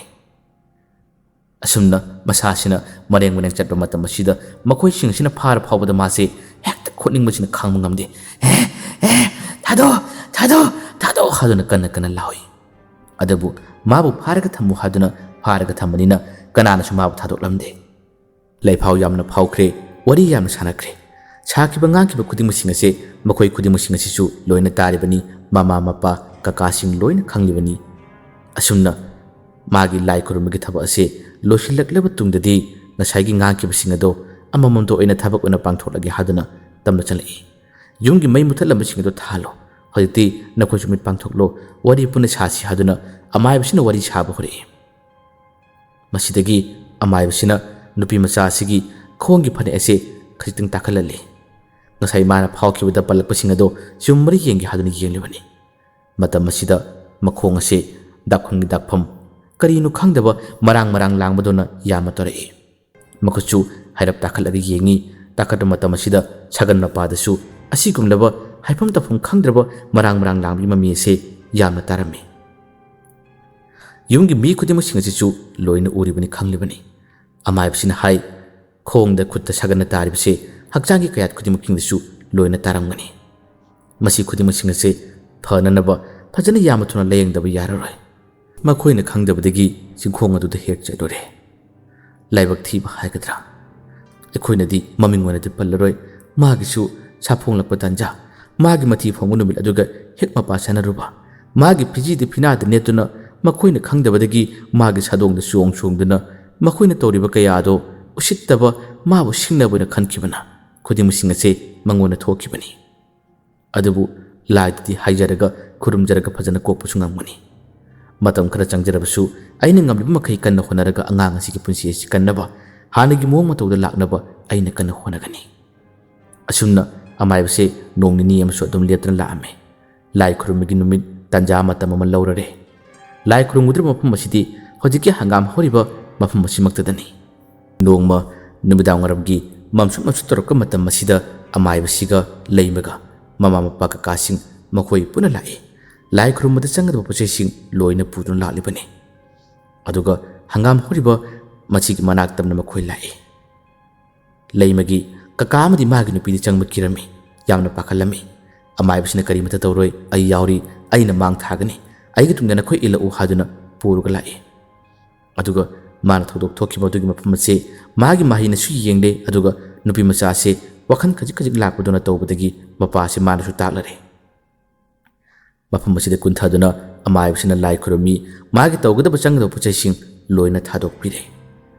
ꯑꯁꯨꯝꯅ ꯃꯁꯥꯁꯤꯅ ꯃꯔꯦꯡ ꯃꯔꯦꯡ ꯆꯠꯄ ꯃꯇꯝ ꯑꯁꯤꯗ ꯃꯈꯣꯏꯁꯤꯡ ꯑꯁꯤꯅ ꯐꯥꯔ ꯐꯥꯎꯕꯗ ꯃꯥꯁꯦ ꯍꯦꯛꯇ ꯈꯣꯠꯅꯤꯡꯕꯁꯤꯅ ꯈꯥꯡꯕ ꯉꯝꯗꯦ꯫ "ꯑꯦ, ꯑꯦ, ꯊꯥꯗꯣꯛ, ꯊꯥꯗꯣꯛ, ꯊꯥꯗꯣꯛ" ꯍꯥꯏꯗꯨꯅ ꯀꯟꯅ ꯀꯟꯅ ꯂꯥꯎꯏ꯫ ꯑꯗꯨꯕꯨ ꯃꯥꯕꯨ ꯐꯥꯔꯒ ꯊꯝꯃꯨ ꯍꯥꯏꯗꯨꯅ ꯐꯥꯔꯒ ꯊꯝꯕꯅꯤꯅ ꯀꯅꯥꯅꯁꯨ ꯃꯥꯕꯨ ꯊꯥꯗꯣꯛꯂꯝꯗꯦ꯫ ꯂꯩꯐꯥꯎ ꯌꯥꯝꯅ ꯐꯥꯎꯈ꯭ꯔꯦ, ꯋꯥꯔꯤ ꯌꯥꯝꯅ ꯁꯥꯟꯅꯈ꯭ꯔꯦ꯫ ꯁꯥꯈꯤꯕ ꯉꯥꯡꯈꯤꯕ ꯈꯨꯗꯤꯡꯃꯛꯁꯤꯡ ꯑꯁꯦ ꯃꯈꯣꯏ ꯈꯨꯗꯤꯡꯃꯛꯁꯤꯡ ꯑꯁꯤꯁꯨ ꯂꯣꯏꯅ ꯇꯥꯔꯤꯕꯅꯤ, ꯃꯃꯥ ꯃꯄꯥ ꯀꯀꯥꯁꯤꯡ ꯂꯣꯏꯅ ꯈꯪꯂꯤꯕꯅꯤ꯫ ꯑꯁꯨꯝꯅ ꯃꯥꯒꯤ ꯂꯥꯏ ꯈꯨꯔꯨꯝꯕꯒꯤ ꯊꯕꯛ ꯑꯁꯦ ꯂꯣꯏꯁꯤꯜꯂꯛꯂꯕ ꯇꯨꯡꯗꯗꯤ ꯉꯁꯥꯏꯒꯤ ꯉꯥꯡꯈꯤꯕꯁꯤꯡ ꯑꯗꯣ ꯑꯃꯃꯝꯇ ꯑꯣꯏꯅ ꯊꯕꯛ ꯑꯣꯏꯅ ꯄꯥꯡꯊꯣꯛꯂꯒꯦ ꯍꯥꯏꯗꯨꯅ ꯇꯝꯅ ꯆꯠꯂꯛꯏ꯫ "ꯌꯨꯝꯒꯤ ꯃꯩ ꯃꯨꯊꯠꯂꯝꯕꯁꯤꯡ ꯑꯗꯣ ꯊꯥꯍꯜꯂꯣ꯫ ꯍꯧꯖꯤꯛꯇꯤ ꯅꯈꯣꯏꯁꯨ ꯃꯤꯠ ꯄꯥꯡꯊꯣꯛꯂꯣ, ꯋꯥꯔꯤ ꯄꯨꯟꯅ ꯁꯥꯁꯤ" ꯍꯥꯏꯗꯨꯅ ꯑꯃꯥꯏꯕꯁꯤꯅ ꯋꯥꯔꯤ ꯁꯥꯕ ꯍꯧꯔꯛꯏ꯫ ꯃꯁꯤꯗꯒꯤ ꯑꯃꯥꯏꯕꯁꯤꯅ ꯅꯨꯄꯤ ꯃꯆꯥ ꯑꯁꯤꯒꯤ ꯈꯣꯡꯒꯤ ꯐꯅꯦꯛ ꯑꯁꯦ ꯈꯖꯤꯛꯇꯪ ꯇꯥꯈꯠꯍꯜꯂꯤ꯫ ꯉꯁꯥꯏ ꯃꯥꯅ ꯐꯥꯎꯈꯤꯕꯗ ꯄꯜꯂꯛꯄꯁꯤꯡ ꯑꯗꯣ ꯆꯨꯝꯕ꯭ꯔꯥ ꯌꯦꯡꯒꯦ ꯍꯥꯏꯗꯨꯅ ꯌꯦꯡꯂꯤꯕꯅꯤ꯫ ꯃꯇꯝ ꯑꯁꯤꯗ ꯃꯈꯣꯡ ꯑꯁꯦ ꯗꯥꯛꯐꯝꯒꯤ ꯗꯥꯛꯐꯝ ꯀꯔꯤꯅꯣ ꯈꯪꯗꯕ ꯃꯔꯥꯡ ꯃꯔꯥꯡ ꯂꯥꯡꯕꯗꯧꯅ ꯌꯥꯝꯅ ꯇꯧꯔꯛꯏ꯫ ꯃꯈꯨꯠꯁꯨ ꯍꯥꯏꯔꯞ ꯇꯥꯈꯠꯂꯒ ꯌꯦꯡꯉꯤ꯫ ꯇꯥꯈꯠꯄ ꯃꯇꯝ ꯑꯁꯤꯗ ꯁꯥꯒꯟ ꯃꯄꯥꯗꯁꯨ ꯑꯁꯤꯒꯨꯝꯂꯕ ꯍꯥꯏꯐꯝ ꯇꯧꯐꯝ ꯈꯪꯗ꯭ꯔꯕ ꯃꯔꯥꯡ ꯃꯔꯥꯡ ꯂꯥꯡꯕꯒꯤ ꯃꯃꯤ ꯑꯁꯦ ꯌꯥꯝꯅ ꯇꯥꯔꯝꯃꯤ꯫ ꯌꯨꯝꯒꯤ ꯃꯤ ꯈꯨꯗꯤꯡꯃꯛꯁꯤꯡ ꯑꯁꯤꯁꯨ ꯂꯣꯏꯅ ꯎꯔꯤꯕꯅꯤ, ꯈꯪꯂꯤꯕꯅꯤ꯫ ꯑꯃꯥꯏꯕꯁꯤꯅ ꯍꯥꯏ, "ꯈꯣꯡꯗ ꯈꯨꯠꯇ ꯁꯥꯒꯟꯅ ꯇꯥꯔꯤꯕꯁꯦ ꯍꯛꯆꯥꯡꯒꯤ ꯀꯌꯥꯠ ꯈꯨꯗꯤꯡꯃꯛꯁꯤꯡꯗꯁꯨ ꯂꯣꯏꯅ ꯇꯥꯔꯝꯒꯅꯤ꯫ ꯃꯁꯤ ꯈꯨꯗꯤꯡꯃꯛꯁꯤꯡ ꯑꯁꯦ ꯐꯅꯅꯕ ꯐꯖꯅ ꯌꯥꯝꯅ ꯊꯨꯅ ꯂꯥꯌꯦꯡꯗꯕ ꯌꯥꯔꯔꯣꯏ"꯫ ꯃꯈꯣꯏꯅ ꯈꯪꯗꯕꯗꯒꯤ ꯆꯤꯡꯈꯣꯡ ꯑꯗꯨꯗ ꯍꯦꯛ ꯆꯠꯂꯨꯔꯦ꯫ ꯂꯥꯏꯕꯛ ꯊꯤꯕ ꯍꯥꯏꯒꯗ꯭ꯔꯥ? ꯑꯩꯈꯣꯏꯅꯗꯤ ꯃꯃꯤꯡ ꯑꯣꯏꯅꯗꯤ ꯄꯜꯂꯔꯣꯏ꯫ ꯃꯥꯒꯤꯁꯨ ꯁꯥꯐꯣꯡꯂꯛꯄ ꯇꯥꯟꯖꯥ, ꯃꯥꯒꯤ ꯃꯊꯤ ꯐꯣꯡꯕ ꯅꯨꯃꯤꯠ ꯑꯗꯨꯒ ꯍꯦꯛ ꯃꯄꯥ ꯆꯥꯅꯔꯨꯕ, ꯃꯥꯒꯤ ꯐꯤꯖꯤꯗ ꯐꯤꯅꯥꯗ ꯅꯦꯠꯇꯨꯅ ꯃꯈꯣꯏꯅ ꯈꯪꯗꯕꯗꯒꯤ ꯃꯥꯒꯤ ꯁꯥꯗꯣꯡꯗ ꯆꯣꯡ ꯆꯣꯡꯗꯨꯅ ꯃꯈꯣꯏꯅ ꯇꯧꯔꯤꯕ ꯀꯌꯥ ꯑꯗꯣ ꯎꯁꯤꯠꯇꯕ, ꯃꯥꯕꯨ ꯁꯤꯡꯅꯕ ꯑꯣꯏꯅ ꯈꯟꯈꯤꯕꯅ ꯈꯨꯗꯤꯡꯃꯛꯁꯤꯡ ꯑꯁꯦ ꯃꯉꯣꯟꯗ ꯊꯣꯛꯈꯤꯕꯅꯤ꯫ ꯑꯗꯨꯕꯨ ꯂꯥꯏꯗꯗꯤ ꯍꯥꯏꯖꯔꯒ ꯈꯨꯔꯨꯝꯖꯔꯒ ꯐꯖꯅ ꯀꯣꯛꯄꯁꯨ ꯉꯝꯒꯅꯤ꯫ ꯃꯇꯝ ꯈꯔ ꯆꯪꯖꯔꯕꯁꯨ ꯑꯩꯅ ꯉꯝꯂꯤꯕ ꯃꯈꯩ ꯀꯟꯅ ꯍꯣꯠꯅꯔꯒ ꯑꯉꯥꯡ ꯑꯁꯤꯒꯤ ꯄꯨꯟꯁꯤ ꯑꯁꯤ ꯀꯟꯅꯕ, ꯍꯥꯟꯅꯒꯤ ꯃꯑꯣꯡ ꯃꯇꯧꯗ ꯂꯥꯛꯅꯕ ꯑꯩꯅ ꯀꯟꯅ ꯍꯣꯠꯅꯒꯅꯤ꯫ ꯑꯁꯨꯝꯅ ꯑꯃꯥꯏꯕꯁꯦ ꯅꯣꯡ ꯅꯤꯅꯤ ꯑꯃꯁꯨ ꯑꯗꯨꯝ ꯂꯦꯞꯇꯅ ꯂꯥꯛꯑꯝꯃꯤ꯫ ꯂꯥꯏ ꯈꯨꯔꯨꯝꯕꯒꯤ ꯅꯨꯃꯤꯠ ꯇꯥꯟꯖꯥ ꯃꯇꯝ ꯑꯃ ꯂꯧꯔꯔꯦ꯫ ꯂꯥꯏ ꯈꯨꯔꯨꯝꯒꯗꯧꯔꯤꯕ ꯃꯐꯝ ꯑꯁꯤꯗꯤ ꯍꯧꯖꯤꯛꯀꯤ ꯍꯪꯒꯥꯝ ꯍꯧꯔꯤꯕ ꯃꯐꯝ ꯑꯁꯤꯃꯛꯇꯗꯅꯤ꯫ ꯅꯣꯡꯃ ꯅꯨꯃꯤꯗꯥꯡ ꯋꯥꯏꯔꯝꯒꯤ ꯃꯝꯁꯨꯛ ꯃꯝꯁꯨꯛ ꯇꯧꯔꯛꯄ ꯃꯇꯝ ꯑꯁꯤꯗ ꯑꯃꯥꯏꯕꯁꯤꯒ ꯂꯩꯃꯒ ꯃꯃꯥ ꯃꯄꯥ ꯀꯀꯥꯁꯤꯡ ꯃꯈꯣꯏ ꯄꯨꯟꯅ ꯂꯥꯛꯏ꯫ ꯂꯥꯏ ꯈꯨꯔꯨꯝꯕꯗ ꯆꯪꯒꯗꯕ ꯄꯣꯠꯆꯩꯁꯤꯡ ꯂꯣꯏꯅ ꯄꯨꯗꯨꯅ ꯂꯥꯛꯂꯤꯕꯅꯤ꯫ ꯑꯗꯨꯒ ꯍꯪꯒꯥꯝ ꯍꯧꯔꯤꯕ ꯃꯁꯤꯒꯤ ꯃꯅꯥꯛꯇꯝꯅ ꯃꯈꯣꯏ ꯂꯥꯛꯏ꯫ ꯂꯩꯃꯒꯤ ꯀꯀꯥ ꯑꯃꯗꯤ ꯃꯥꯒꯤ ꯅꯨꯄꯤꯗꯤ ꯆꯪꯕ ꯀꯤꯔꯝꯃꯤ, ꯌꯥꯝꯅ ꯄꯥꯈꯠꯂꯝꯃꯤ꯫ ꯑꯃꯥꯏꯕꯁꯤꯅ ꯀꯔꯤꯃꯇ ꯇꯧꯔꯣꯏ, ꯑꯩ ꯌꯥꯎꯔꯤ, ꯑꯩꯅ ꯃꯥꯡ ꯊꯥꯒꯅꯤ, ꯑꯩꯒꯤ ꯇꯨꯡꯗ ꯅꯈꯣꯏ ꯏꯜꯂꯛꯎ ꯍꯥꯏꯗꯨꯅ ꯄꯨꯔꯒ ꯂꯥꯛꯏ꯫ ꯑꯗꯨꯒ ꯃꯥꯅ ꯊꯧꯗꯣꯛ ꯊꯣꯛꯈꯤꯕ ꯑꯗꯨꯒꯤ ꯃꯐꯝ ꯑꯁꯦ ꯃꯥꯒꯤ ꯃꯍꯩꯅꯁꯨ ꯌꯦꯡꯂꯦ, ꯑꯗꯨꯒ ꯅꯨꯄꯤ ꯃꯆꯥ ꯑꯁꯦ ꯋꯥꯈꯜ ꯈꯖꯤꯛ ꯈꯖꯤꯛ ꯂꯥꯛꯄꯗꯨꯅ ꯇꯧꯕꯗꯒꯤ ꯃꯄꯥ ꯑꯁꯦ ꯃꯥꯅꯁꯨ ꯇꯥꯛꯂꯔꯦ꯫ ꯃꯐꯝ ꯑꯁꯤꯗ ꯀꯨꯟꯊꯗꯨꯅ ꯑꯃꯥꯏꯕꯁꯤꯅ ꯂꯥꯏ ꯈꯨꯔꯨꯝꯃꯤ, ꯃꯥꯒꯤ ꯇꯧꯒꯗꯕ ꯆꯪꯒꯗꯕ ꯄꯣꯠ ꯆꯩꯁꯤꯡ ꯂꯣꯏꯅ ꯊꯥꯗꯣꯛꯄꯤꯔꯦ꯫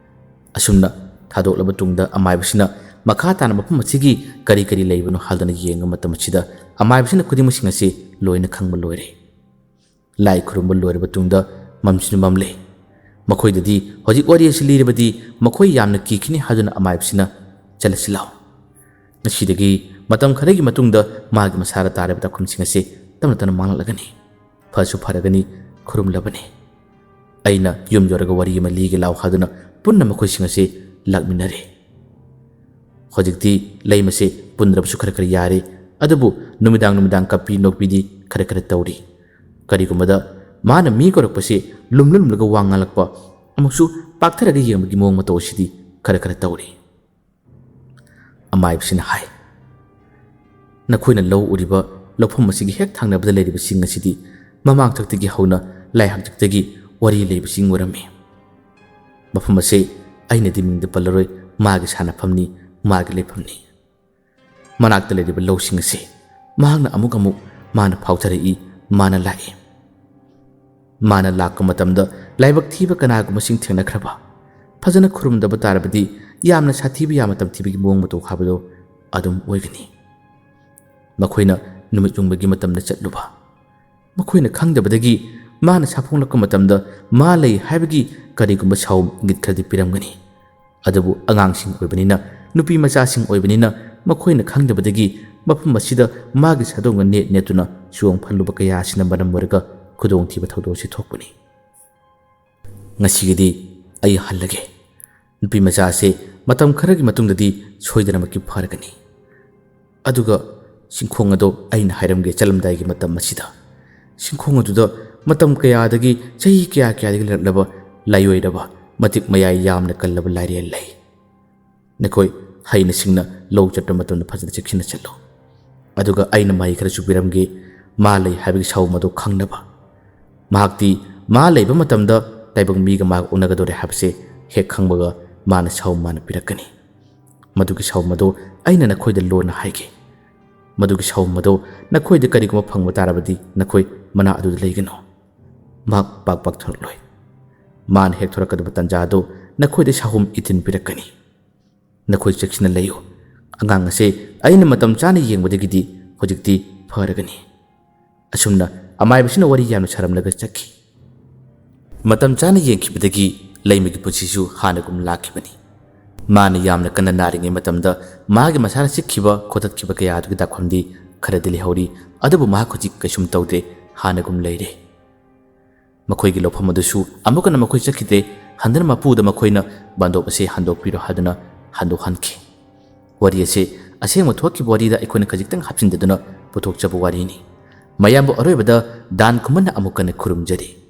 ꯑꯁꯨꯝꯅ ꯊꯥꯗꯣꯛꯂꯕ ꯇꯨꯡꯗ ꯑꯃꯥꯏꯕꯁꯤꯅ ꯃꯈꯥ ꯇꯥꯅ ꯃꯐꯝ ꯑꯁꯤꯒꯤ ꯀꯔꯤ ꯀꯔꯤ ꯂꯩꯕꯅꯣ ꯍꯥꯏꯗꯨꯅ ꯌꯦꯡꯕ ꯃꯇꯝ ꯑꯁꯤꯗ ꯑꯃꯥꯏꯕꯁꯤꯅ ꯈꯨꯗꯤꯡꯃꯛꯁꯤꯡ ꯑꯁꯤ ꯂꯣꯏꯅ ꯈꯪꯕ ꯂꯣꯏꯔꯦ꯫ ꯂꯥꯏ ꯈꯨꯔꯨꯝꯕ ꯂꯣꯏꯔꯕ ꯇꯨꯡꯗ ꯃꯝꯁꯤꯅ ꯃꯝꯂꯦ꯫ ꯃꯈꯣꯏꯗꯗꯤ ꯍꯧꯖꯤꯛ ꯋꯥꯔꯤ ꯑꯁꯤ ꯂꯤꯔꯕꯗꯤ ꯃꯈꯣꯏ ꯌꯥꯝꯅ ꯀꯤꯈꯤꯅꯤ ꯍꯥꯏꯗꯨꯅ ꯑꯃꯥꯏꯕꯁꯤꯅ "ꯆꯠꯂꯁꯤ ꯂꯥꯎ꯫ ꯉꯁꯤꯗꯒꯤ ꯃꯇꯝ ꯈꯔꯒꯤ ꯃꯇꯨꯡꯗ ꯃꯥꯒꯤ ꯃꯁꯥꯗ ꯇꯥꯔꯤꯕ ꯇꯥꯛꯈꯨꯝꯁꯤꯡ ꯑꯁꯤ ꯇꯞꯅ ꯇꯞꯅ ꯃꯥꯡꯂꯛꯂꯒꯅꯤ꯫ ꯐꯁꯨ ꯐꯔꯒꯅꯤ, ꯈꯨꯔꯨꯝꯂꯕꯅꯤ꯫ ꯑꯩꯅ ꯌꯨꯝ ꯌꯧꯔꯒ ꯋꯥꯔꯤ ꯑꯃ ꯂꯤꯒꯦ ꯂꯥꯎ" ꯍꯥꯏꯗꯨꯅ ꯄꯨꯟꯅ ꯃꯈꯣꯏꯁꯤꯡ ꯑꯁꯤ ꯂꯥꯛꯃꯤꯟꯅꯔꯦ꯫ ꯍꯧꯖꯤꯛꯇꯤ ꯂꯩꯃꯁꯦ ꯄꯨꯟꯗ꯭ꯔꯕꯁꯨ ꯈꯔ ꯈꯔ ꯌꯥꯔꯦ, ꯑꯗꯨꯕꯨ ꯅꯨꯃꯤꯗꯥꯡ ꯅꯨꯃꯤꯗꯥꯡ ꯀꯞꯄꯤ ꯅꯣꯛꯄꯤꯗꯤ ꯈꯔ ꯈꯔ ꯇꯧꯔꯤ꯫ ꯀꯔꯤꯒꯨꯝꯕꯗ ꯃꯥꯅ ꯃꯤ ꯀꯧꯔꯛꯄꯁꯤ ꯂꯨꯝꯂ ꯂꯨꯝꯂꯒ ꯋꯥ ꯉꯥꯡꯂꯛꯄ, ꯑꯃꯨꯛꯁꯨ ꯄꯥꯛꯊꯔꯒ ꯌꯦꯡꯕꯒꯤ ꯃꯑꯣꯡ ꯃꯇꯧ ꯑꯁꯤꯗꯤ ꯈꯔ ꯈꯔ ꯇꯧꯔꯤ꯫ ꯑꯃꯥꯏꯕꯁꯤꯅ ꯍꯥꯏ, "ꯅꯈꯣꯏꯅ ꯂꯧ ꯎꯔꯤꯕ ꯂꯧꯐꯝ ꯑꯁꯤꯒꯤ ꯍꯦꯛ ꯊꯪꯅꯕꯗ ꯂꯩꯔꯤꯕ ꯆꯤꯡ ꯑꯁꯤꯗꯤ ꯃꯃꯥꯡꯊꯛꯇꯒꯤ ꯍꯧꯅ ꯂꯥꯏꯍꯥꯛꯇꯛꯇꯒꯤ ꯋꯥꯔꯤ ꯂꯩꯕ ꯆꯤꯡ ꯑꯣꯏꯔꯝꯃꯤ꯫ ꯃꯐꯝ ꯑꯁꯤ ꯑꯩꯅꯗꯤ ꯃꯤꯡꯗ ꯄꯜꯂꯔꯣꯏ, ꯃꯥꯒꯤ ꯁꯥꯟꯅꯐꯝꯅꯤ, ꯃꯥꯒꯤ ꯂꯩꯐꯝꯅꯤ꯫ ꯃꯅꯥꯛꯇ ꯂꯩꯔꯤꯕ ꯂꯧꯁꯤꯡ ꯑꯁꯤ ꯃꯍꯥꯛꯅ ꯑꯃꯨꯛ ꯑꯃꯨꯛ ꯃꯥꯅ ꯐꯥꯎꯊꯔꯛꯏ, ꯃꯥꯅ ꯂꯥꯛꯏ꯫ ꯃꯥꯅ ꯂꯥꯛꯄ ꯃꯇꯝꯗ ꯂꯥꯏꯕꯛ ꯊꯤꯕ ꯀꯅꯥꯒꯨꯝꯕꯁꯤꯡ ꯊꯦꯡꯅꯈ꯭ꯔꯕ, ꯐꯖꯅ ꯈꯨꯔꯨꯝꯗꯕ ꯇꯥꯔꯕꯗꯤ ꯌꯥꯝꯅ ꯁꯥꯊꯤꯕ, ꯌꯥꯝꯅ ꯇꯝꯊꯤꯕꯒꯤ ꯃꯑꯣꯡ ꯃꯇꯧ ꯍꯥꯏꯕꯗꯣ ꯑꯗꯨꯝ ꯑꯣꯏꯒꯅꯤ꯫ ꯃꯈꯣꯏꯅ ꯅꯨꯃꯤꯠ ꯌꯨꯡꯕꯒꯤ ꯃꯇꯝꯗ ꯆꯠꯂꯨꯕ, ꯃꯈꯣꯏꯅ ꯈꯪꯗꯕꯗꯒꯤ ꯃꯥꯅ ꯁꯥꯐꯣꯡꯂꯛꯄ ꯃꯇꯝꯗ ꯃꯥ ꯂꯩ ꯍꯥꯏꯕꯒꯤ ꯀꯔꯤꯒꯨꯝꯕ ꯁꯥꯎ ꯏꯪꯒꯤꯠ ꯈꯔꯗꯤ ꯄꯤꯔꯝꯒꯅꯤ꯫ ꯑꯗꯨꯕꯨ ꯑꯉꯥꯡꯁꯤꯡ ꯑꯣꯏꯕꯅꯤꯅ, ꯅꯨꯄꯤ ꯃꯆꯥꯁꯤꯡ ꯑꯣꯏꯕꯅꯤꯅ, ꯃꯈꯣꯏꯅ ꯈꯪꯗꯕꯗꯒꯤ ꯃꯐꯝ ꯑꯁꯤꯗ ꯃꯥꯒꯤ ꯁꯥꯗꯣꯡꯒ ꯅꯦꯠ ꯅꯦꯠꯇꯨꯅ ꯆꯣꯡ ꯐꯜꯂꯨꯕ ꯀꯌꯥ ꯑꯁꯤꯅ ꯃꯔꯝ ꯑꯣꯏꯔꯒ ꯈꯨꯗꯣꯡꯊꯤꯕ ꯊꯧꯗꯣꯛ ꯑꯁꯤ ꯊꯣꯛꯄꯅꯤ꯫ ꯉꯁꯤꯒꯤꯗꯤ ꯑꯩ ꯍꯜꯂꯒꯦ꯫ ꯅꯨꯄꯤ ꯃꯆꯥ ꯑꯁꯤ ꯃꯇꯝ ꯈꯔꯒꯤ ꯃꯇꯨꯡꯗꯗꯤ ꯁꯣꯏꯗꯅꯃꯛꯀꯤ ꯐꯔꯒꯅꯤ꯫ ꯑꯗꯨꯒ ꯆꯤꯡꯈꯣꯡ ꯑꯗꯣ ꯑꯩꯅ ꯍꯥꯏꯔꯝꯒꯦ ꯆꯠꯂꯝꯗꯥꯏꯒꯤ ꯃꯇꯝ ꯑꯁꯤꯗ꯫ ꯆꯤꯡꯈꯣꯡ ꯑꯗꯨꯗ ꯃꯇꯝ ꯀꯌꯥꯗꯒꯤ, ꯆꯍꯤ ꯀꯌꯥ ꯀꯌꯥꯗꯒꯤ ꯂꯩꯔꯛꯂꯕ, ꯂꯥꯏꯑꯣꯏꯔꯕ, ꯃꯇꯤꯛ ꯃꯌꯥꯏ ꯌꯥꯝꯅ ꯀꯜꯂꯕ ꯂꯥꯏꯔꯦꯜ ꯂꯩ꯫ ꯅꯈꯣꯏ ꯍꯩꯅ ꯁꯤꯡꯅ ꯂꯧ ꯆꯠꯄ ꯃꯇꯝꯗ ꯐꯖꯅ ꯆꯦꯛꯁꯤꯟꯅ ꯆꯠꯂꯨ꯫ ꯑꯗꯨꯒ ꯑꯩꯅ ꯃꯍꯩ ꯈꯔꯁꯨ ꯄꯤꯔꯝꯒꯦ꯫ ꯃꯥ ꯂꯩ ꯍꯥꯏꯕꯒꯤ ꯁꯥꯎꯝ ꯑꯗꯨ ꯈꯪꯅꯕ꯫ ꯃꯍꯥꯛꯇꯤ ꯃꯥ ꯂꯩꯕ ꯃꯇꯝꯗ ꯇꯥꯏꯕꯪ ꯃꯤꯒ ꯃꯥꯒ ꯎꯅꯒꯗꯧꯔꯦ ꯍꯥꯏꯕꯁꯦ ꯍꯦꯛ ꯈꯪꯕꯒ ꯃꯥꯅ ꯁꯥꯎꯝ ꯃꯥꯅ ꯄꯤꯔꯛꯀꯅꯤ꯫ ꯃꯗꯨꯒꯤ ꯁꯥꯎꯝ ꯑꯗꯨ ꯑꯩꯅ ꯅꯈꯣꯏꯗ ꯂꯣꯟꯅ ꯍꯥꯏꯒꯦ꯫ ꯃꯗꯨꯒꯤ ꯁꯥꯎꯝ ꯑꯗꯨ ꯅꯈꯣꯏꯗ ꯀꯔꯤꯒꯨꯝꯕ ꯐꯪꯕ ꯇꯥꯔꯕꯗꯤ ꯅꯈꯣꯏ ꯃꯅꯥ ꯑꯗꯨꯗ ꯂꯩꯒꯅꯨ꯫ ꯃꯍꯥꯛ ꯄꯥꯛ ꯄꯥꯛ ꯊꯣꯔꯛꯂꯣꯏ꯫ ꯃꯥꯅ ꯍꯦꯛ ꯊꯣꯔꯛꯀꯗꯕ ꯇꯥꯟꯖꯥ ꯑꯗꯨ ꯅꯈꯣꯏꯗ ꯁꯥꯍꯨꯝ ꯏꯊꯤꯟ ꯄꯤꯔꯛꯀꯅꯤ꯫ ꯅꯈꯣꯏ ꯆꯦꯛꯁꯤꯟꯅ ꯂꯩꯌꯨ꯫ ꯑꯉꯥꯡ ꯑꯁꯦ ꯑꯩꯅ ꯃꯇꯝ ꯆꯥꯅ ꯌꯦꯡꯕꯗꯒꯤꯗꯤ ꯍꯧꯖꯤꯛꯇꯤ ꯐꯔꯒꯅꯤ꯫ ꯑꯁꯨꯝꯅ ꯑꯃꯥꯏꯕꯁꯤꯅ ꯋꯥꯔꯤ ꯌꯥꯝꯅ ꯁꯥꯔꯝꯂꯒ ꯆꯠꯈꯤ꯫ ꯃꯇꯝ ꯆꯥꯅ ꯌꯦꯡꯈꯤꯕꯗꯒꯤ ꯂꯩꯃꯒꯤ ꯄꯨꯟꯁꯤꯁꯨ ꯍꯥꯟꯅꯒꯨꯝ ꯂꯥꯛꯈꯤꯕꯅꯤ꯫ ꯃꯥꯅ ꯌꯥꯝꯅ ꯀꯟꯅ ꯅꯥꯔꯤꯉꯩ ꯃꯇꯝꯗ ꯃꯍꯥꯛꯀꯤ ꯃꯁꯥꯅ ꯆꯤꯛꯈꯤꯕ ꯈꯣꯇꯠꯈꯤꯕ ꯀꯌꯥ ꯑꯗꯨꯒꯤ ꯗꯥꯛꯐꯝꯗꯤ ꯈꯔꯗꯤ ꯂꯩꯍꯧꯔꯤ, ꯑꯗꯨꯕꯨ ꯃꯍꯥꯛ ꯍꯧꯖꯤꯛ ꯀꯩꯁꯨꯝ ꯇꯧꯗꯦ, ꯍꯥꯟꯅꯒꯨꯝ ꯂꯩꯔꯦ꯫ ꯃꯈꯣꯏꯒꯤ ꯂꯧꯐꯝ ꯑꯗꯨꯁꯨ ꯑꯃꯨꯛ ꯍꯟꯅ ꯃꯈꯣꯏ ꯆꯠꯈꯤꯗ꯭ꯔꯦ꯫ ꯍꯟꯗꯨꯅ ꯃꯄꯨꯗ ꯃꯈꯣꯏꯅ ꯕꯟꯗꯣꯞ ꯑꯁꯤ ꯍꯟꯗꯣꯛꯄꯤꯔꯣ ꯍꯥꯏꯗꯨꯅ ꯍꯟꯗꯣꯛꯍꯟꯈꯤ꯫ ꯋꯥꯔꯤ ꯑꯁꯤ ꯑꯁꯦꯡꯕ ꯊꯣꯛꯈꯤꯕ ꯋꯥꯔꯤꯗ ꯑꯩꯈꯣꯏꯅ ꯈꯖꯤꯛꯇꯪ ꯍꯥꯞꯆꯤꯟꯖꯗꯨꯅ ꯄꯨꯊꯣꯛꯆꯕ ꯋꯥꯔꯤꯅꯤ꯫ ꯃꯌꯥꯝꯕꯨ ꯑꯔꯣꯏꯕꯗ ꯗꯥꯟ ꯈꯨꯃꯟꯅ ꯑꯃꯨꯛ ꯍꯟꯅ ꯈꯨꯔꯨꯝꯖꯔꯤ꯫